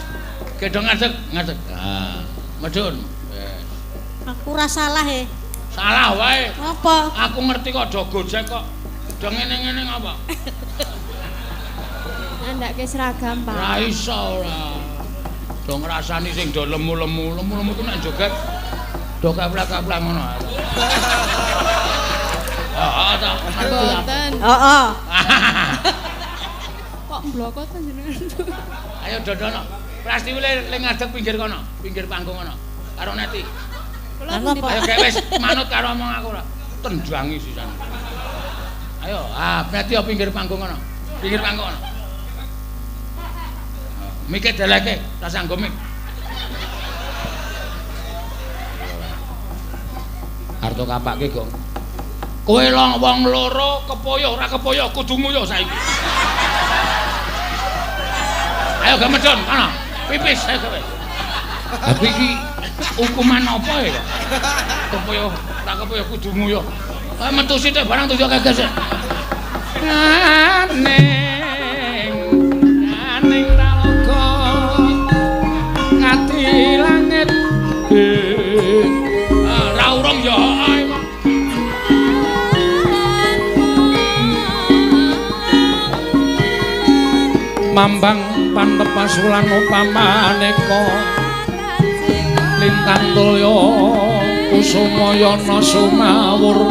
Gendhok ngadeg, ngadeg. Ah, medhun. Wes. Aku ora salah e. Salah wae. Apa? Aku ngerti kok do gojek kok. Do ngene-ngene ngapa? Nandake seragam, Pak. Ora iso ora. Do ngrasani sing do lemu-lemu, lemu-lemu ku nek joget do kaplak-kaplak ngono. Heeh ta. Mboten. Heeh. Kok mblokot panjenengan? Ayo dodono. Prastiwi le ngadeg pinggir kono, pinggir panggung kono. Karo Neti. Kula pundi, Pak? Ayo gek wis manut karo omong aku ora. Tendangi sisan. Ayo, ah Neti yo pinggir panggung kono. Pinggir panggung kono. Mike deleke, ta sanggo mik. Arto kapake, Gong. Kowe wong loro kepoyo ora kepoyo kudu nguyuh saiki. Ayo gak medhun kono. Pipis ayo kowe. Aku iki hukuman apa ya kok? Kepoyo ora kepoyo kudu nguyuh. Ayo metu sithik barang tujuk keges. Aning aning talaga ngati langit. Ora urung ya ae kok. Mambang pantepas wulan upamaneka lintang tulya kusumayana sumawur.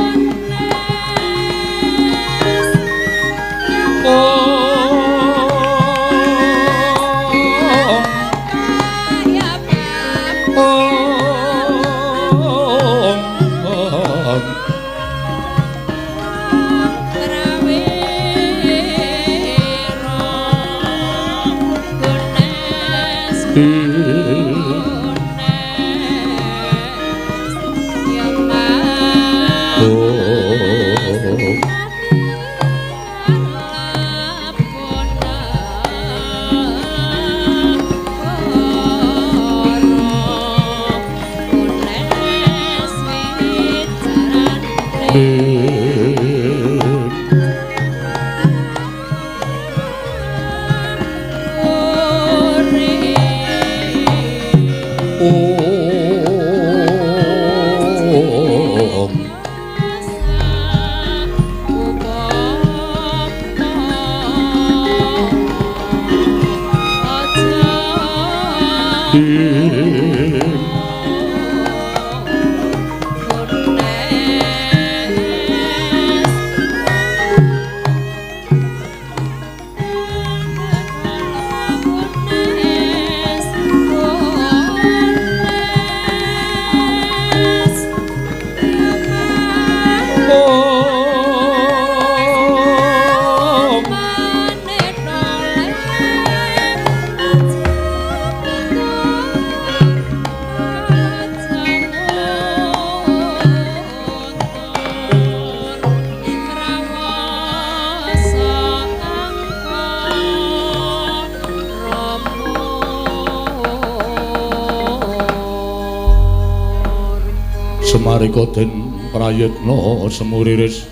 Semarika den prayitna semuriris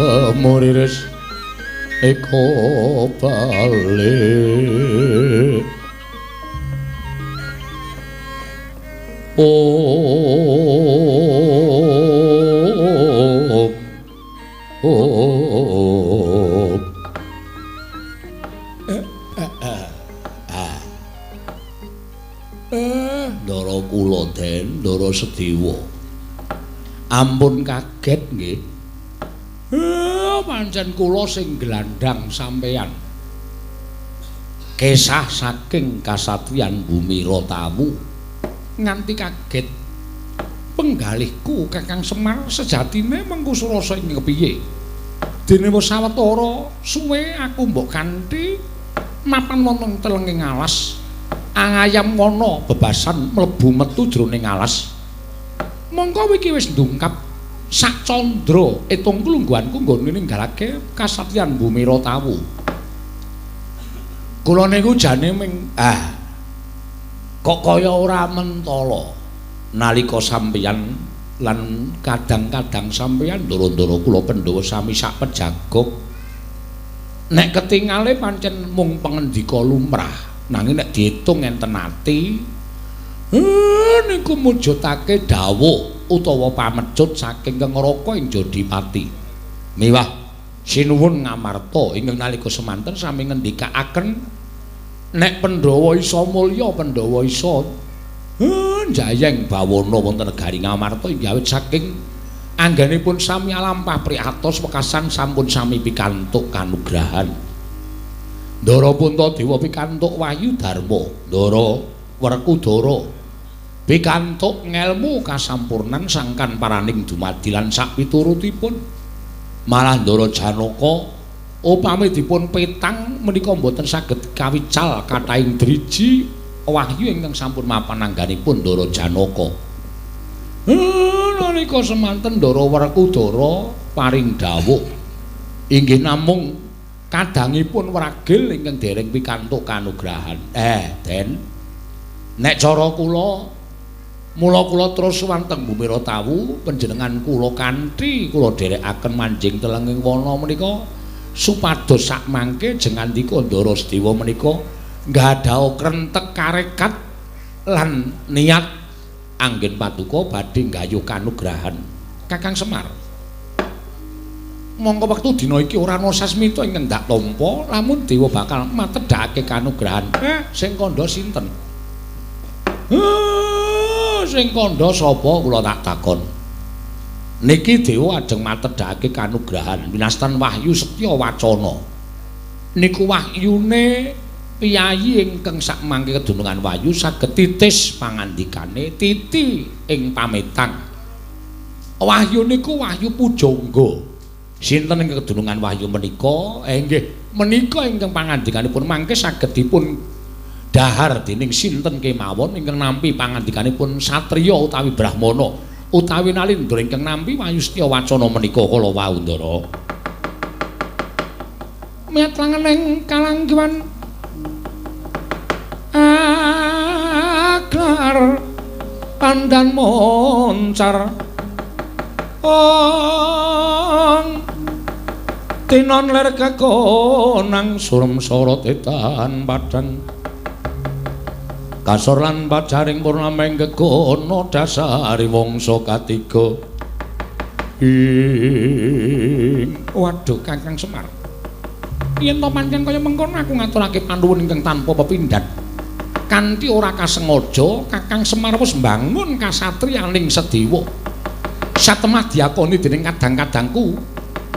semuriris eko balik. Om om Ndara kula den, Ndara Sedewa. Ampun kaget nggih. Pancen kula sing glandhang sampeyan. Kesah saking kasatriyan Bumi Rotawu. nganti kaget. Penggalihku Kakang Semar sejatine mengku surasa ing kepiye? Dene wis sawetara suwe aku mbok kanthi mapan wonten telenging alas. Angayam wana bebasan mlebu metu jroning alas. Mongko iki wis ndungkap sak candra etung klungguhanku nggone ninggalake kasatriyan Bumira Tawu. Kula niku jane ming kok kaya ora mentala nalika sampeyan lan kadang-kadang sampeyan ndoro-ndoro kula Pandhawa sami sak pejagok. Nek ketingale pancen mung pangendika lumrah, nanging nek diitung enten ati niku mujudake dawuh utawa pamecut saking Kengraka ing Jodipati. Miwah sinuwun ngamarta ingkang nalika semanten sami ngendikaaken nek Pandhawa isa mulya, Pandhawa isa njayeng bawana wonten negari Ngamarta inggih awit saking anggenipun sami alampah priatos wekasan sampun sami pikantuk kanugrahan. Ndara Puntadewa pikantuk wahyu dharma, Ndara Werkudara pikantuk ngelmu kasampurnan sangkan paraning dumadi lan sapiturutipun. Malah Ndara Janaka upami dipun petang menika mboten saged kawical kathahing driji wahyu ingkang sampun mapan angganipun Ndara Janaka. Nalika semanten Ndara Werkudara paring dawuh inggih namung kadangipun wragil ingkang dereng pikantuk kanugrahan. Den, nek cara kula mula kula terus wonten Bumira Tawu panjenengan kula kanthi kula dherekaken manjing telenging wana menika supados sakmangke jengandika Ndara Sedewa menika nggadaha krentek karekat lan niat anggen paduka badhe nggayuh kanugrahan. Kakang Semar, mongko wektu dina iki ora ana sasmita ingkang ndak tampa lamun dewa bakal matedhakake kanugrahan. Sing kandha sinten? Sing kandha sapa kula tak takon. Niki dewa ajeng matedhakake kanugrahan winastan wahyu setya wacana. Niku wahyune piyayi ingkang sakmangke kedunungan wahyu saged titis pangandikane titi ing pametang. Wahyu niku wahyu pujangga. Sinten ingkang kedunungan wahyu menika? Nggih, menika ingkang pangandikanipun mangke saged dipun dahar dening sinten kemawon ingkang nampi pangandikanipun satriya utawi brahmana utawi nalindra ingkang nampi wahyu setya wacana menika kala wau Ndara. Miyat langening kalanggiwan aglar pandan moncar ong tinon ler kekonang surem sorot etan padang kasor lan pajaring purnameng kekono dasari wangsa katiga. Ing waduh Kakang Semar, yen to pancen kaya mengkono aku ngaturake panuwun ingkang tanpa pepindhan. Kanthi ora kasengaja Kakang Semar wis mbangun kasatriyaning Sedewa. Satemah diakoni dening kadang-kadangku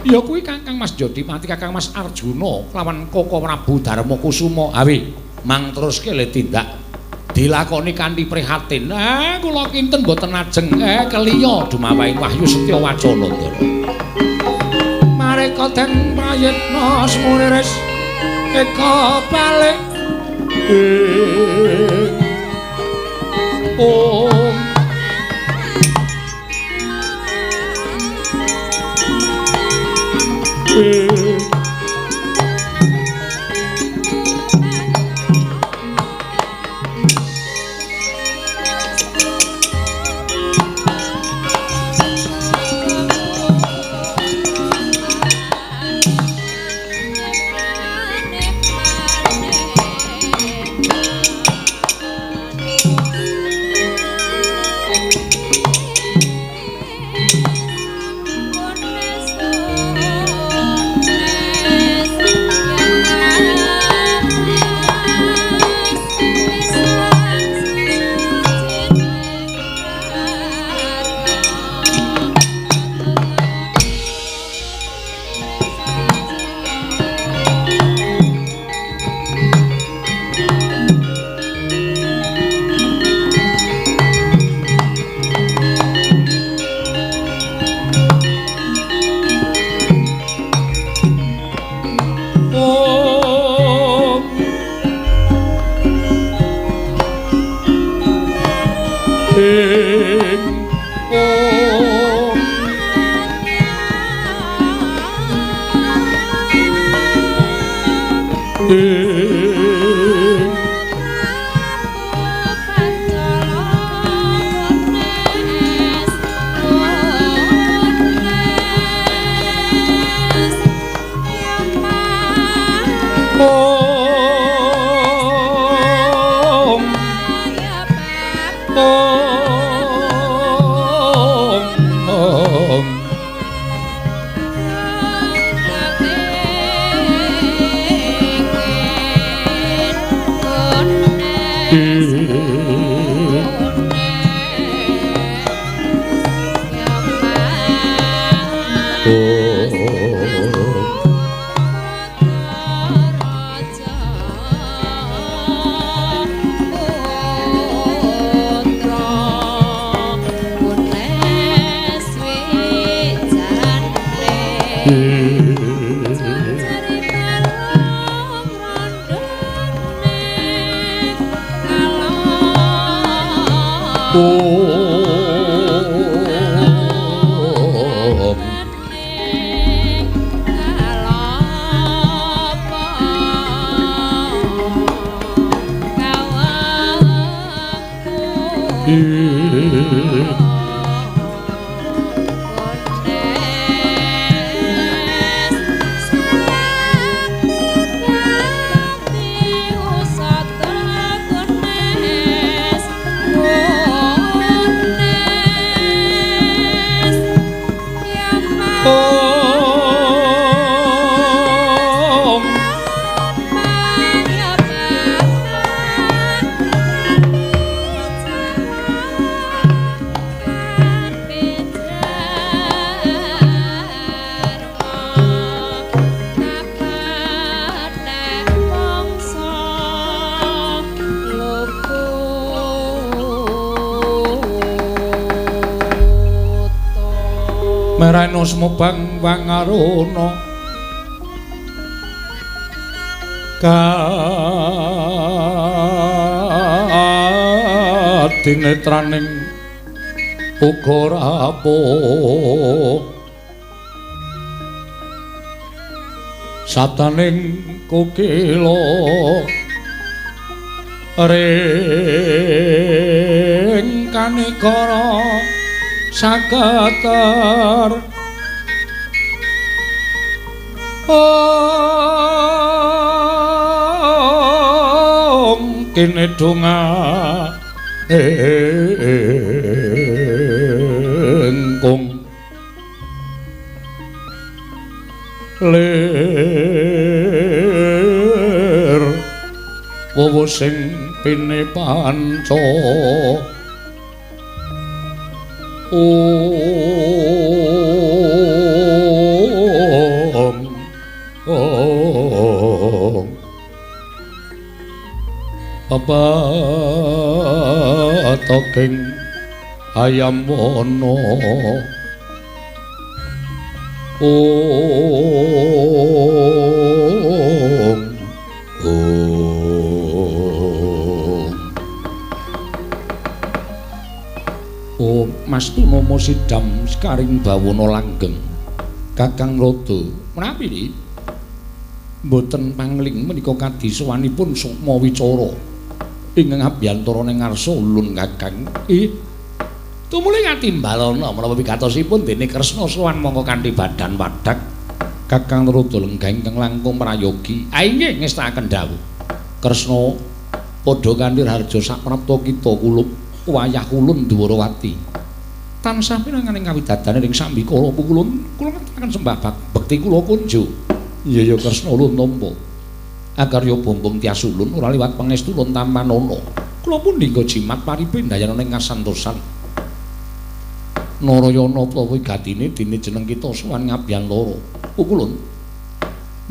ya kuwi Kakang Mas Jodipati, Kakang Mas Arjuna lawan Koko Prabu Darma Kusuma. Awi mang teruske le tindak dilakoni kanthi prihatin. Kula kinten mboten ajeng keliya dumawahing wahyu setya wacana Ndara. Mareka den prayitna smuniris eka balik Om Ing Merano semubang wangaruna kadinetraning uga rapuh sabdaning kukila ring kanikara saketer om kene donga engkung lir wowo sing pine panca om om pepatoking ayam wono om om om Mas Tunomo sidam sekaring bawana langgeng Kakang Rada menawi nggih mboten pangling menika kadisowanipun sukma wicara ingkang abiyantara ning ngarsa ulun Kakang. Tumuli katimbalana menapa wigatosipun dene Kresna sowan mongko kanthi badan wadhak Kakang Rada lenggah ingkang langkung prayogi. Inggih ngestakaken dawuh Kresna padha kanthi raharja saprapta kita kulup wayah ulun Dwarawati tansah pinanganing kawidadane ing sambikala pukulun kula ngaturaken sembah bekti kula kunjo. Iya ya Kresna ulun tampa akarya bombong tias ulun ora liwat pangestu ulun tampanana kula pundi nggo jimat paripendayana ing kasantosan Narayana utawa gatine dene jeneng kita sowan ngabiyantara pukulun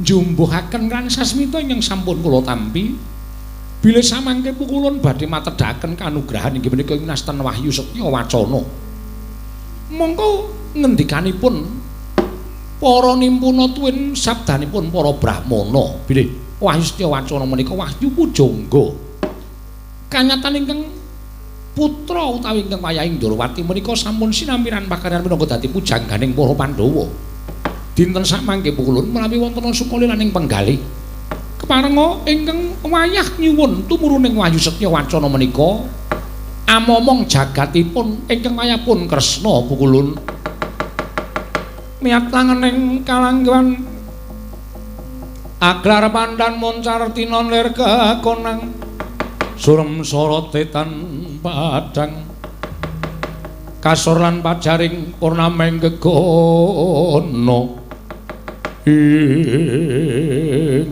njumbuhaken kan sasmita ingkang sampun kula tampi bilih samangke pukulun badhe matedhaken kanugrahan inggih menika ing wahyu setya wacana. Mongko ngendikanipun para nimpuna tuwin sabdanipun para brahmana bilih wahyu setya wacana menika wahyu pujangga kanyatan ingkang Putra utawi ingkang wayahing Ndorowati menika sampun sinampiran pakaryan minangka dadi pujangganing para Pandhawa. Dinten sakmangke pukulun menawi wonten sukalilaning penggalih. Keparenga ingkang wayah nyuwun tumuruning wahyu setya wacana menika amomong jagatipun ingkang wayahpun Kresna pukulun. Miyat langening kalangguhan aglar pandan moncar tinon lir kekonang surem sorote tan padang kasor lan pajaring purnameng gegono ing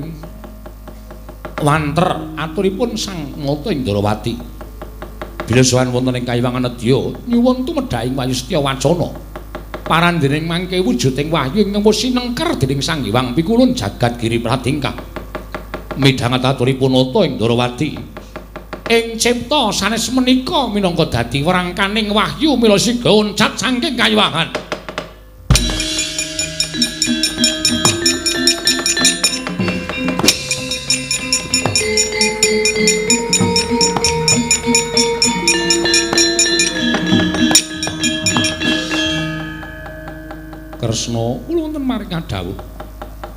wanter aturipun Sang Nata Indrawati. Bila sowan wonten ing kayiwangan nedya nyuwun tumedhaing wahyu setya wacana parandening mangke wujuding wahyu ingkang wis sinengker dening Sang Hyang Pikulun jagat giri pratingkah. Midhanget aturipun Nata Indrawati ing cipta sanes menika minangka dadi werangkaning wahyu mila siga uncat saking kayiwangan. Kresna kula wonten maring kadhawuh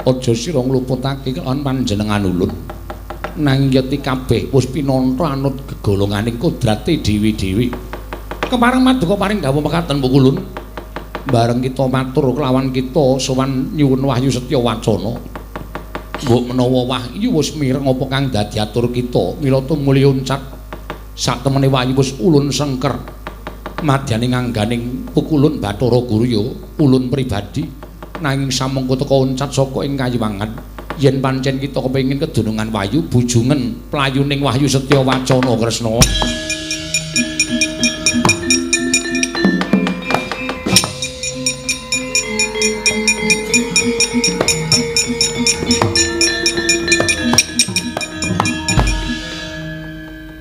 aja sira ngluputake kelawan panjenengan ulun nanging yeti kabeh wis pinantha anut gegolonganing kodrate dewi-dewi. Kepareng maduka paring dawuh mekaten pukulun bareng kita matur kelawan kita sowan nyuwun wahyu setya wacana. Mbok menawa wahyu wis mireng apa kang dadi atur kita mila tumuli uncat sak temene wahyu wis ulun sengker madyaning angganing pukulun Bathara Guru ya ulun pribadi nanging samengko teka uncat saka ing kayiwangan yen pancen kita kepengin kedunungan wahyu bujungen playuning wahyu setya wacana Kresna.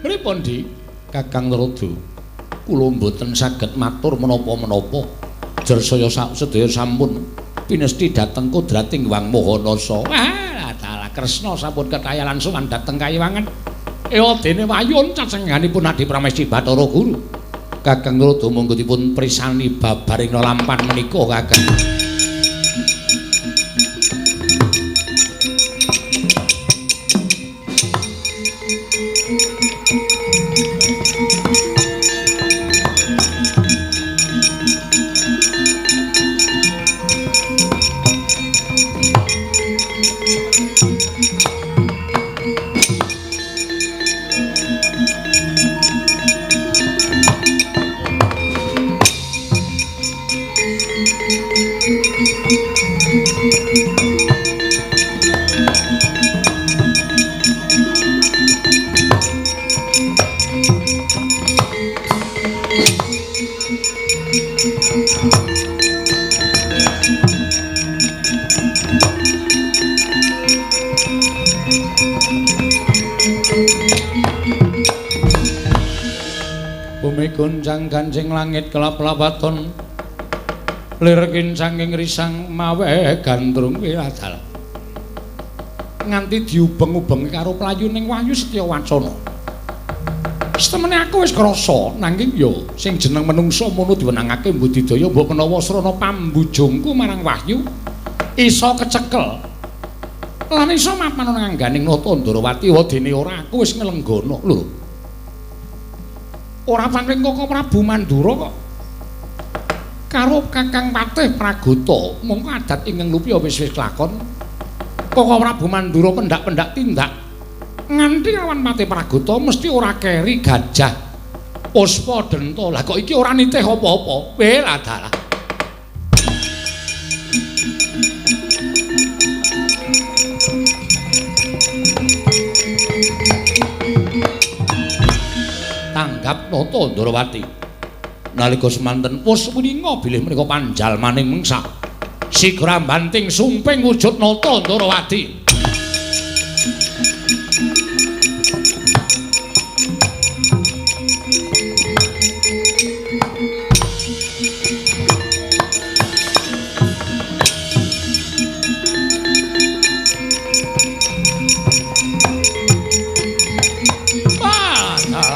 Pripun Dik? Kakang Narada, kula mboten saged matur menapa-menapa. Jersaya sedaya sampun pinesti dhateng kodrating Hyang Maha Nasa. Wah, dalah Kresna sampun ketayalan sowan dhateng kayiwangan. Ewa dene wayun cacengganipun Adi Pramesti Bathara Guru. Kakang Narada monggo dipun prisani babaring lampan menika Kakang. Bumi goncang gancing langit kelap-lapaton lir kincanging risang mawe gandrung wiladal nganti diubeng-ubeng karo playuning wahyu setya wacana. Setemene aku wis krasa nanging ya sing jeneng menungsa mono diwenangake mbudidaya mbok menawa srana pambujungku marang wahyu iso kecekel lan iso mapan nang angganing Nata Ndrawati. Wadene ora aku wis nglenggana lho. Ora paring Koko Prabu Mandura kok karo Kakang Patih Pragota mongko adat ingkang lupya wis wis kelakon. Koko Prabu Mandura pendak-pendak tindak nganti lawan Patih Pragota mesti ora keri gajah puspa denta. Lah kok iki ora nitih apa-apa. Weh dalah. Tanggap Nata Ndrawati. Nalika semanten wis wininga bilih menika panjalmaning mengsa. Sigra banting sumping wujud Nata Ndrawati.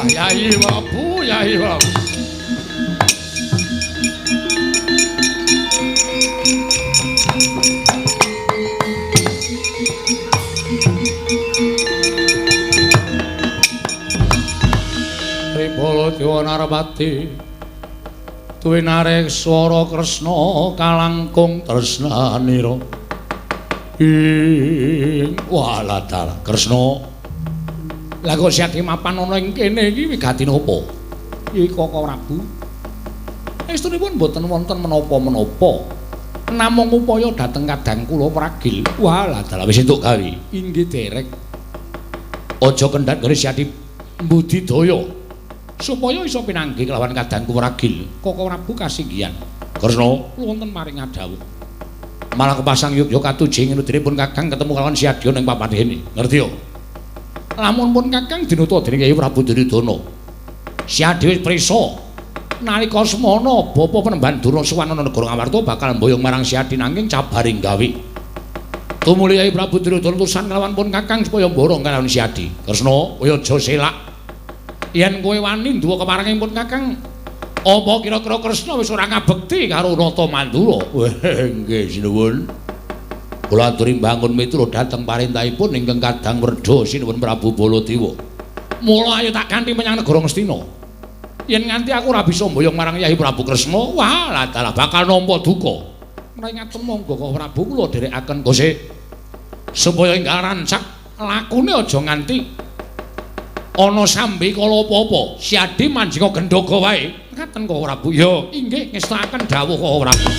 Yai Babu, Yai Babu. Narpati tuwinarek swara Kresna kalangkung tresnanira. Ing walah Kresna. Lah kok Siadi mapan ana ing kene iki wigati napa? Iki Kaka Prabu. Estunipun mboten wonten menapa-menapa. Namung upaya dhateng kadang kula pragil. Walah dalah wis entuk gawe. Inggih derek. Aja kendhat nggone Siadi mbudidaya supaya iso pinanggih kelawan kadangku pragil. Kaka Prabu kasinggihan. Kresna wonten maring ngadhawuh. Malah kepasang yogya katuji ngenudinipun Kakang ketemu kelawan Siadi ning papan kene. Ngerti yo? Lamun pun Kakang dinuta dening Kyai Prabu Duryudana. Siadi wis prisa nalika semana bapa Penemban Durna sowan ana negara Ngamarta bakal mboyong marang Siadi nanging cabaring gawe. Tumuli Kyai Prabu Duryudana tusan kelawan pun Kakang supaya mborong kalawan Siadi. Kresna, kowe aja selak. Yen kowe wani nduwa keparenging pun Kakang, apa kira-kira Kresna wis ora ngabekti karo Nata Mandura? Nggih, sinuwun. Kula aturi mbangun miturut dhateng parentahipun ingkang kadang werda sinuwun Prabu Baladewa. Mula ayo tak kanthi menyang negara Ngastina. Yen nganti aku ora bisa mboyong marang Kyai Prabu Kresna, wah dalah bakal nampa duka. Menawi ngaten monggo Kaka Prabu kula dherekaken kose supaya enggal rancak lakune aja nganti ana sambi kala apa-apa. Siadi manjinga gendhoga wae. Ngaten Kaka Prabu. Ya, inggih ngestakaken dawuh Kaka Prabu.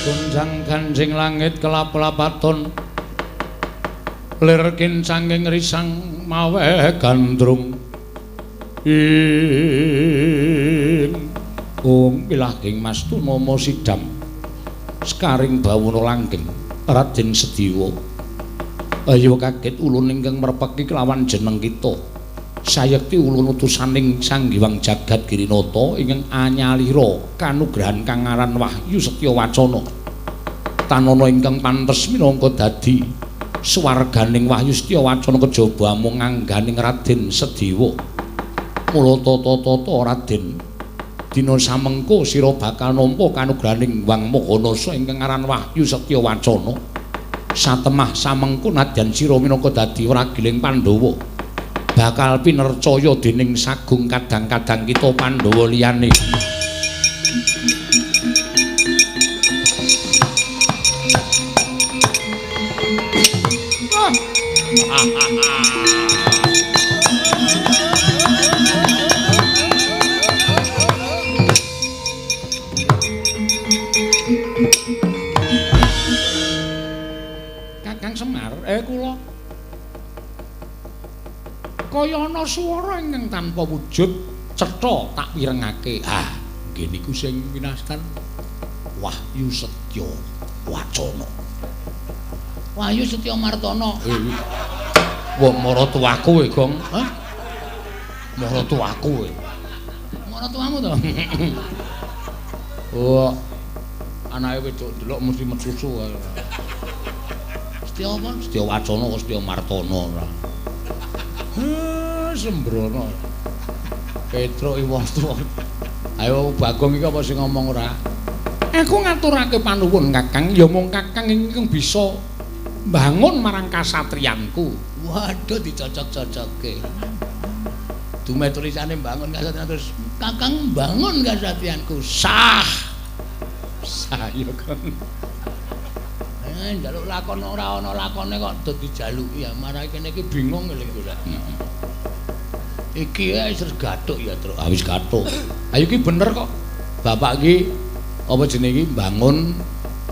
Gonjang-ganjing langit kelap-lapaton lir kincanging risang maweh gandrung ing ung pilahing Mas Tunama sidam sekaring bawana langgeng Raden Sediwa. Ayo kaget ulun ingkang merpeki kelawan jeneng kita. Sayekti ulun utusaning Sang Hyang Jagat Girinata ingkang anyalira kanugrahan kang aran Wahyu Setya Wacana. Tanana ingkang pantes minangka dadi swarganing Wahyu Setya Wacana kejaba amung ngangganing Raden Sediwa. Mula tata-tata Raden, dina samengko sira bakal nampa kanugrahaning Hyang Mahanasa ingkang aran Wahyu Setya Wacana. Satemah samengko nadyan sira minangka dadi wragiling Pandhawa bakal pinercaya dening sagung kadang-kadang kita Pandhawa liyane. Kakang Semar, kula kaya ana swara ingkang tanpa wujud cetha tak pirengake. Ah, nggih niku sing winastan Wahyu Setya Wacana. Wahyu Setya Martana. Wah, maratuwaku kowe, Gong. Hah? Maratuwaku kowe. Maratuwamu to? Wah. Anake wedok ndelok mesti mesusu. Setya apa? Setya Wacana kok Setya Martana ora. Sembrono. Petruk iwah tuwa. Ayo Bagong iki apa sing ngomong ora? Aku ngaturake panuwun Kakang, ya mung Kakang ingkang bisa mbangun marang kasatriyanku. Waduh dicocok-cocokke. Dume tulisane mbangun kasatriyan terus Kakang mbangun kasatriyanku. Sah. Sah ya, Kang. Njaluk lakon ora ana lakone kok do dijaluki ya. Marake kene iki bingung lho iki. Iki wis gathuk ya, Truk. Ah wis gathuk. Ayo iki bener kok. Bapak iki apa jenenge iki mbangun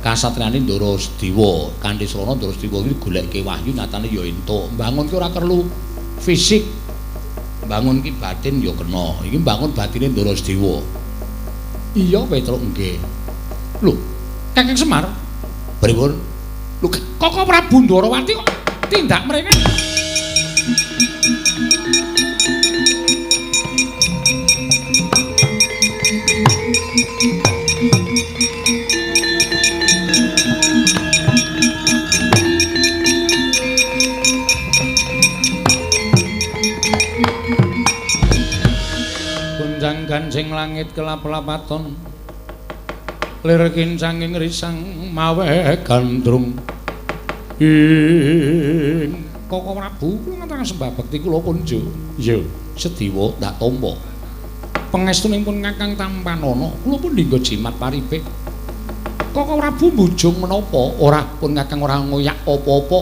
Kasatriyane Ndara Sediwa, kanthi srana Ndara Sediwa iki goleke wahyu nyatane ya entuk. Mbangun ki ora perlu fisik. Mbangun ki batin ya kena. Iki mbangun batine Ndara Sediwa. Iya Petruk nggih. Lho, Kakang Semar. Pripun? Lho, Koko Prabu Ndorowati kok tindak mrene? Gonjang ganjing langit kelap-lapaton, lir kincanging risang mawe gandrung. Ing Koko Prabu kula ngantokaken sembah bekti kula kunjo. Iya, Sediwa ndak tampa. Pangestunipun Kakang Tampanana kula pun dinggo jimat paripik. Koko Prabu mbujung menapa? Ora pun Kakang ora ngoyak apa-apa.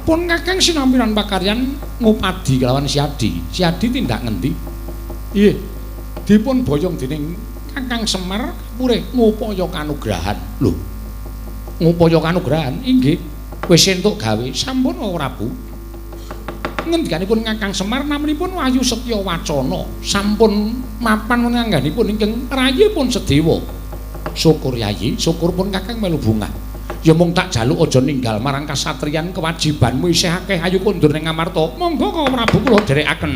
Pun Kakang sinampiran pakaryan ngupadi kelawan Siadi. Siadi tindak ngendi? Iya, dipun boyong dening Kakang Semar kapurih ngupaya kanugrahan. Lho, ngupaya kanugrahan? Inggih, wis entuk gawe. Sampun Koko Prabu. Ngendikanipun Kakang Semar namanipun Wahyu Setya Wacana. Sampun mapan ngangganipun ingkang rayipun Sedewa. Syukur Yayi, syukur pun Kakang melu bungah. Ya mung tak jaluk aja ninggal marang kasatriyan kewajibanmu isih akeh. Ayo kondur ning Amarta. Monggo Koko Prabu kula dherekaken.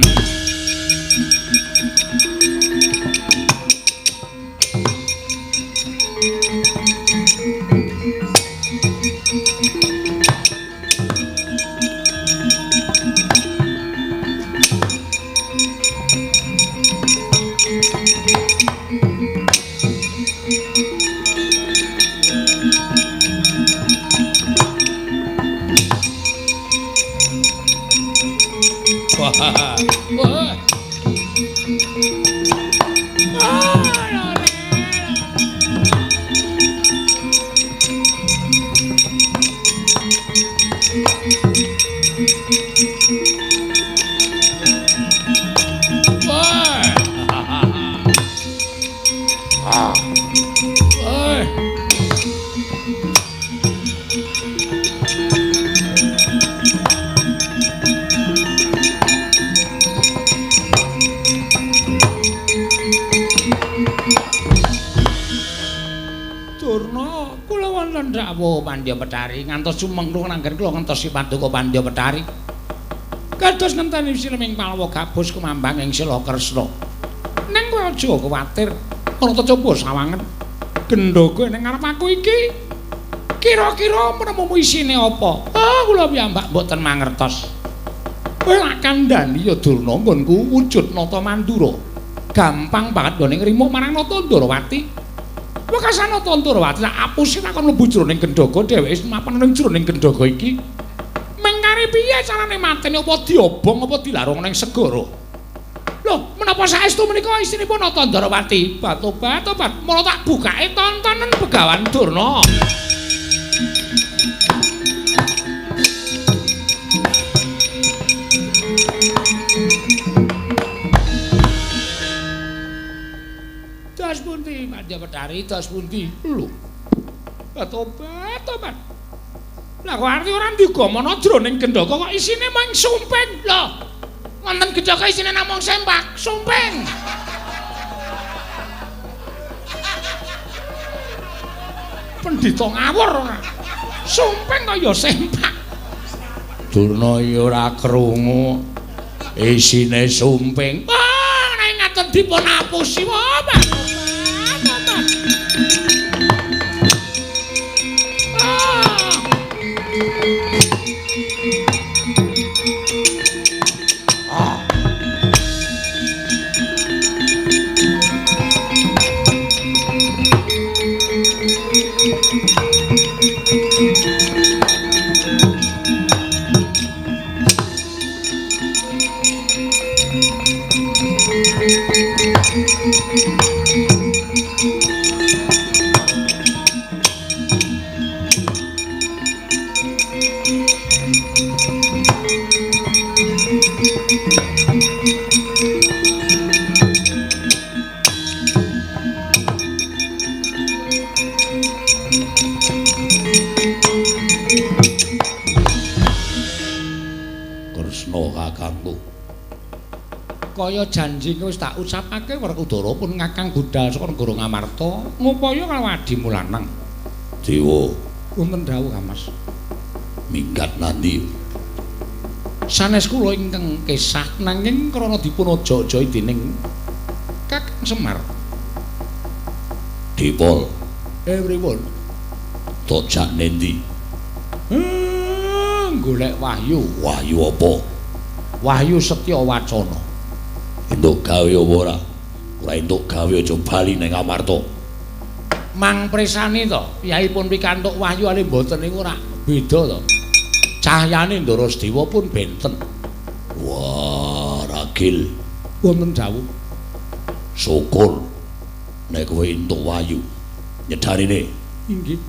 Pandya Betari ngantos sumengkung nanggen kula ngentosi paduka Pandya Betari. Kados ngenteni sileming Palwa gabus kumambang ing Sila Kresna. Ning kowe aja kuwatir, ora coba sawangen. Gendhoga ning ngarep aku iki kira-kira menemumu isine apa? Ah, kula piyambak mboten mangertos. Kowe lak kandhani ya Durna nggonku wujud Nata Mandura. Gampang banget nggone ngrimo marang Nata Ndorowati. Wekasan Nata Ndorowati tak apusi takon mlebu jroning gendhoga dheweke mapan ning jroning gendhoga iki. Mengkare piye carane mateni apa diobong apa dilarung ning segara? Lho, menapa saestu menika istinipun Nata Ndorowati? Batobat-tobat, mula tak bukake tontonen Begawan Durna. Das pundi Pandya Betari, das pundi? Lho. Tobat, tobat. Lah kok arti ora ndigamana jroning gendhoga kok isine mung sumping. Lho. Wonten gendhoga isine namung sempak, sumping. Pendhita ngawur ora. Sumping kaya sempak. Durna ya ora krungu isine sumping. Ah, nek ngaten dipun apusi wae. Kresna kakangku. Kaya janji wis tak ucapake Werkudara pun ngakang budal saka negara Ngamarta ngupaya karo adimu lanang. Dewa, wonten dawuh Kang Mas. Minggat nandi? Sanes kula ingkang kesah nanging krana dipun aja-ajahi dening Kakang Semar. Dipol. Pripun? Tojak nendi? Golek wahyu. Wahyu apa? Wahyu Setya Wacana. Entuk gawe apa ora? Ora entuk gawe aja bali ning Amarta. Mang presani to, piyayipun pikantuk wahyu ale mboten niku ora beda to. Cahyane Ndara Sedewa pun benten. Wah, ragil. Wonten dawuh. Syukur nek kowe entuk wahyu. Nyedarine. Inggih.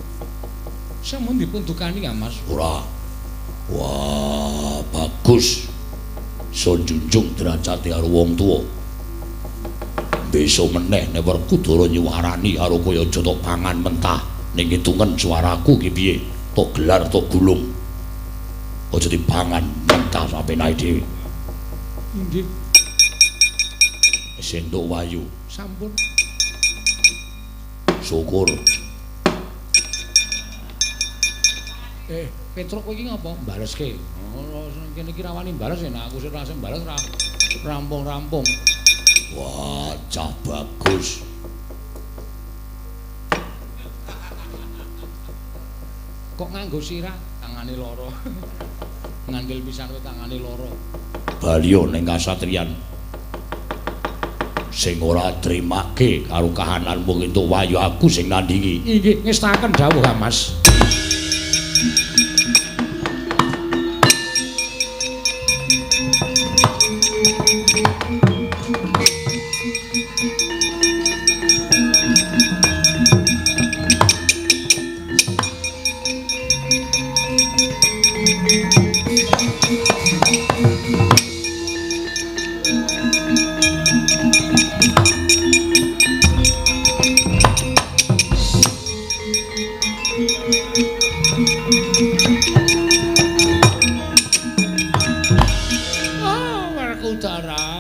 Sampun dipun dukani Kang Mas. Ora. Wah, bagus. Iso njunjung derajate karo wong tuwa. Besok meneh nek Werkudara nyuwarani karo kowe aja tok pangan mentah. Ning hitungen suaraku ki piye? Tok gelar tok gulung. Aja dipangan mentah sampe nae dhewe. Inggih. Wis entuk wahyu. Sampun. Syukur. Petruk kowe iki ngapa? Baleske. Oh, kene iki rawani bales ya, aku sing ora sing bales ora rampung-rampung. Wah, cah bagus. Kok nganggo sirah? Tangane loro. Ngandel pisan kowe tangane loro. Baliyo ning kasatriyan. Sing ora trimake karo kahananmu entuk wahyu aku sing nandingi. Inggih, ngestaken dawuh Kang Mas.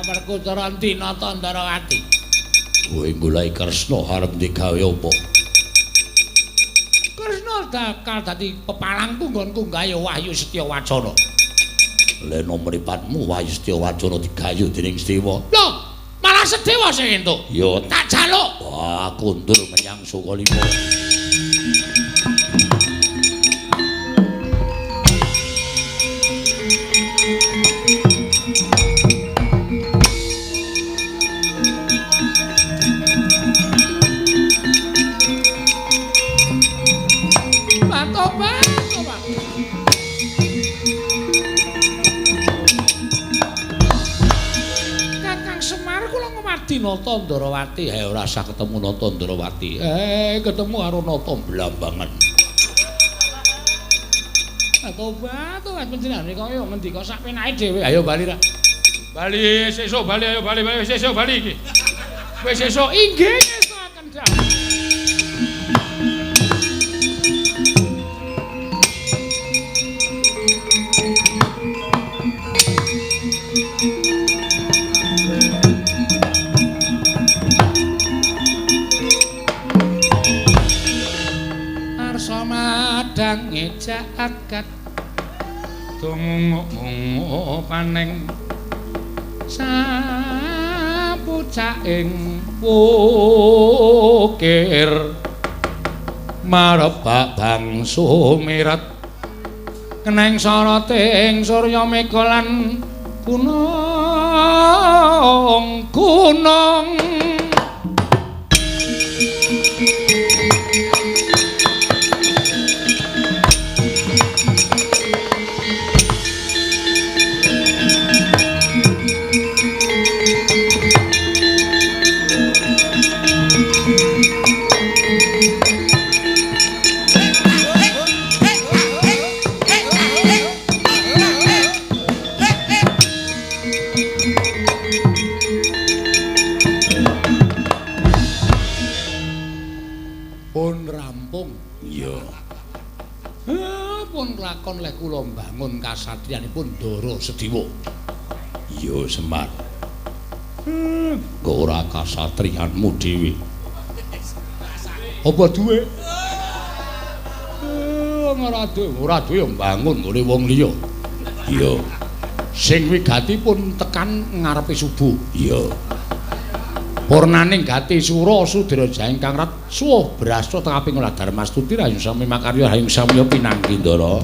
Werkudara Dinata Ndarawati. Kowe goleki Kresna arep digawe apa? Kresna bakal dadi pepalangku nggonku gawe wahyu Setya Wacana. Leno mripatmu wahyu Setya Wacana digayu dening Sedewa. Lho, malah Sedewa sing entuk. Ya tak jaluk. Wah, kundur menyang Sukalima. Nata Ndarawati, ora usah ketemu Nata Ndarawati. Ketemu karo Nata Blambangan. Tobat, tobat panjenengane kaya ngendika sak penake dhewe. Ayo bali ra. Bali sesuk bali, ayo bali bali sesuk bali iki. Wis sesuk inggih ngestokaken dawuh. Madang jagat tumung paneng sapucaing wukir marebak bangsu mirat keneng soroting surya mega lan gunung gunung. kula mbangun kasatriyanipun Ndara Sediwa. Iya, Semar. Kok ora kasatriyanmu dhewe? Apa duwe? Ora duwe, ora duwe mbangun nggone wong liya. Iya. Sing wigatipun tekan ngarepe subuh. Iya. Purnaning gati sura sudra ingkang rat suwuh brasta tengaping olah dharmastuti rahayu sami makarya rahayu samya pinanggi Ndara.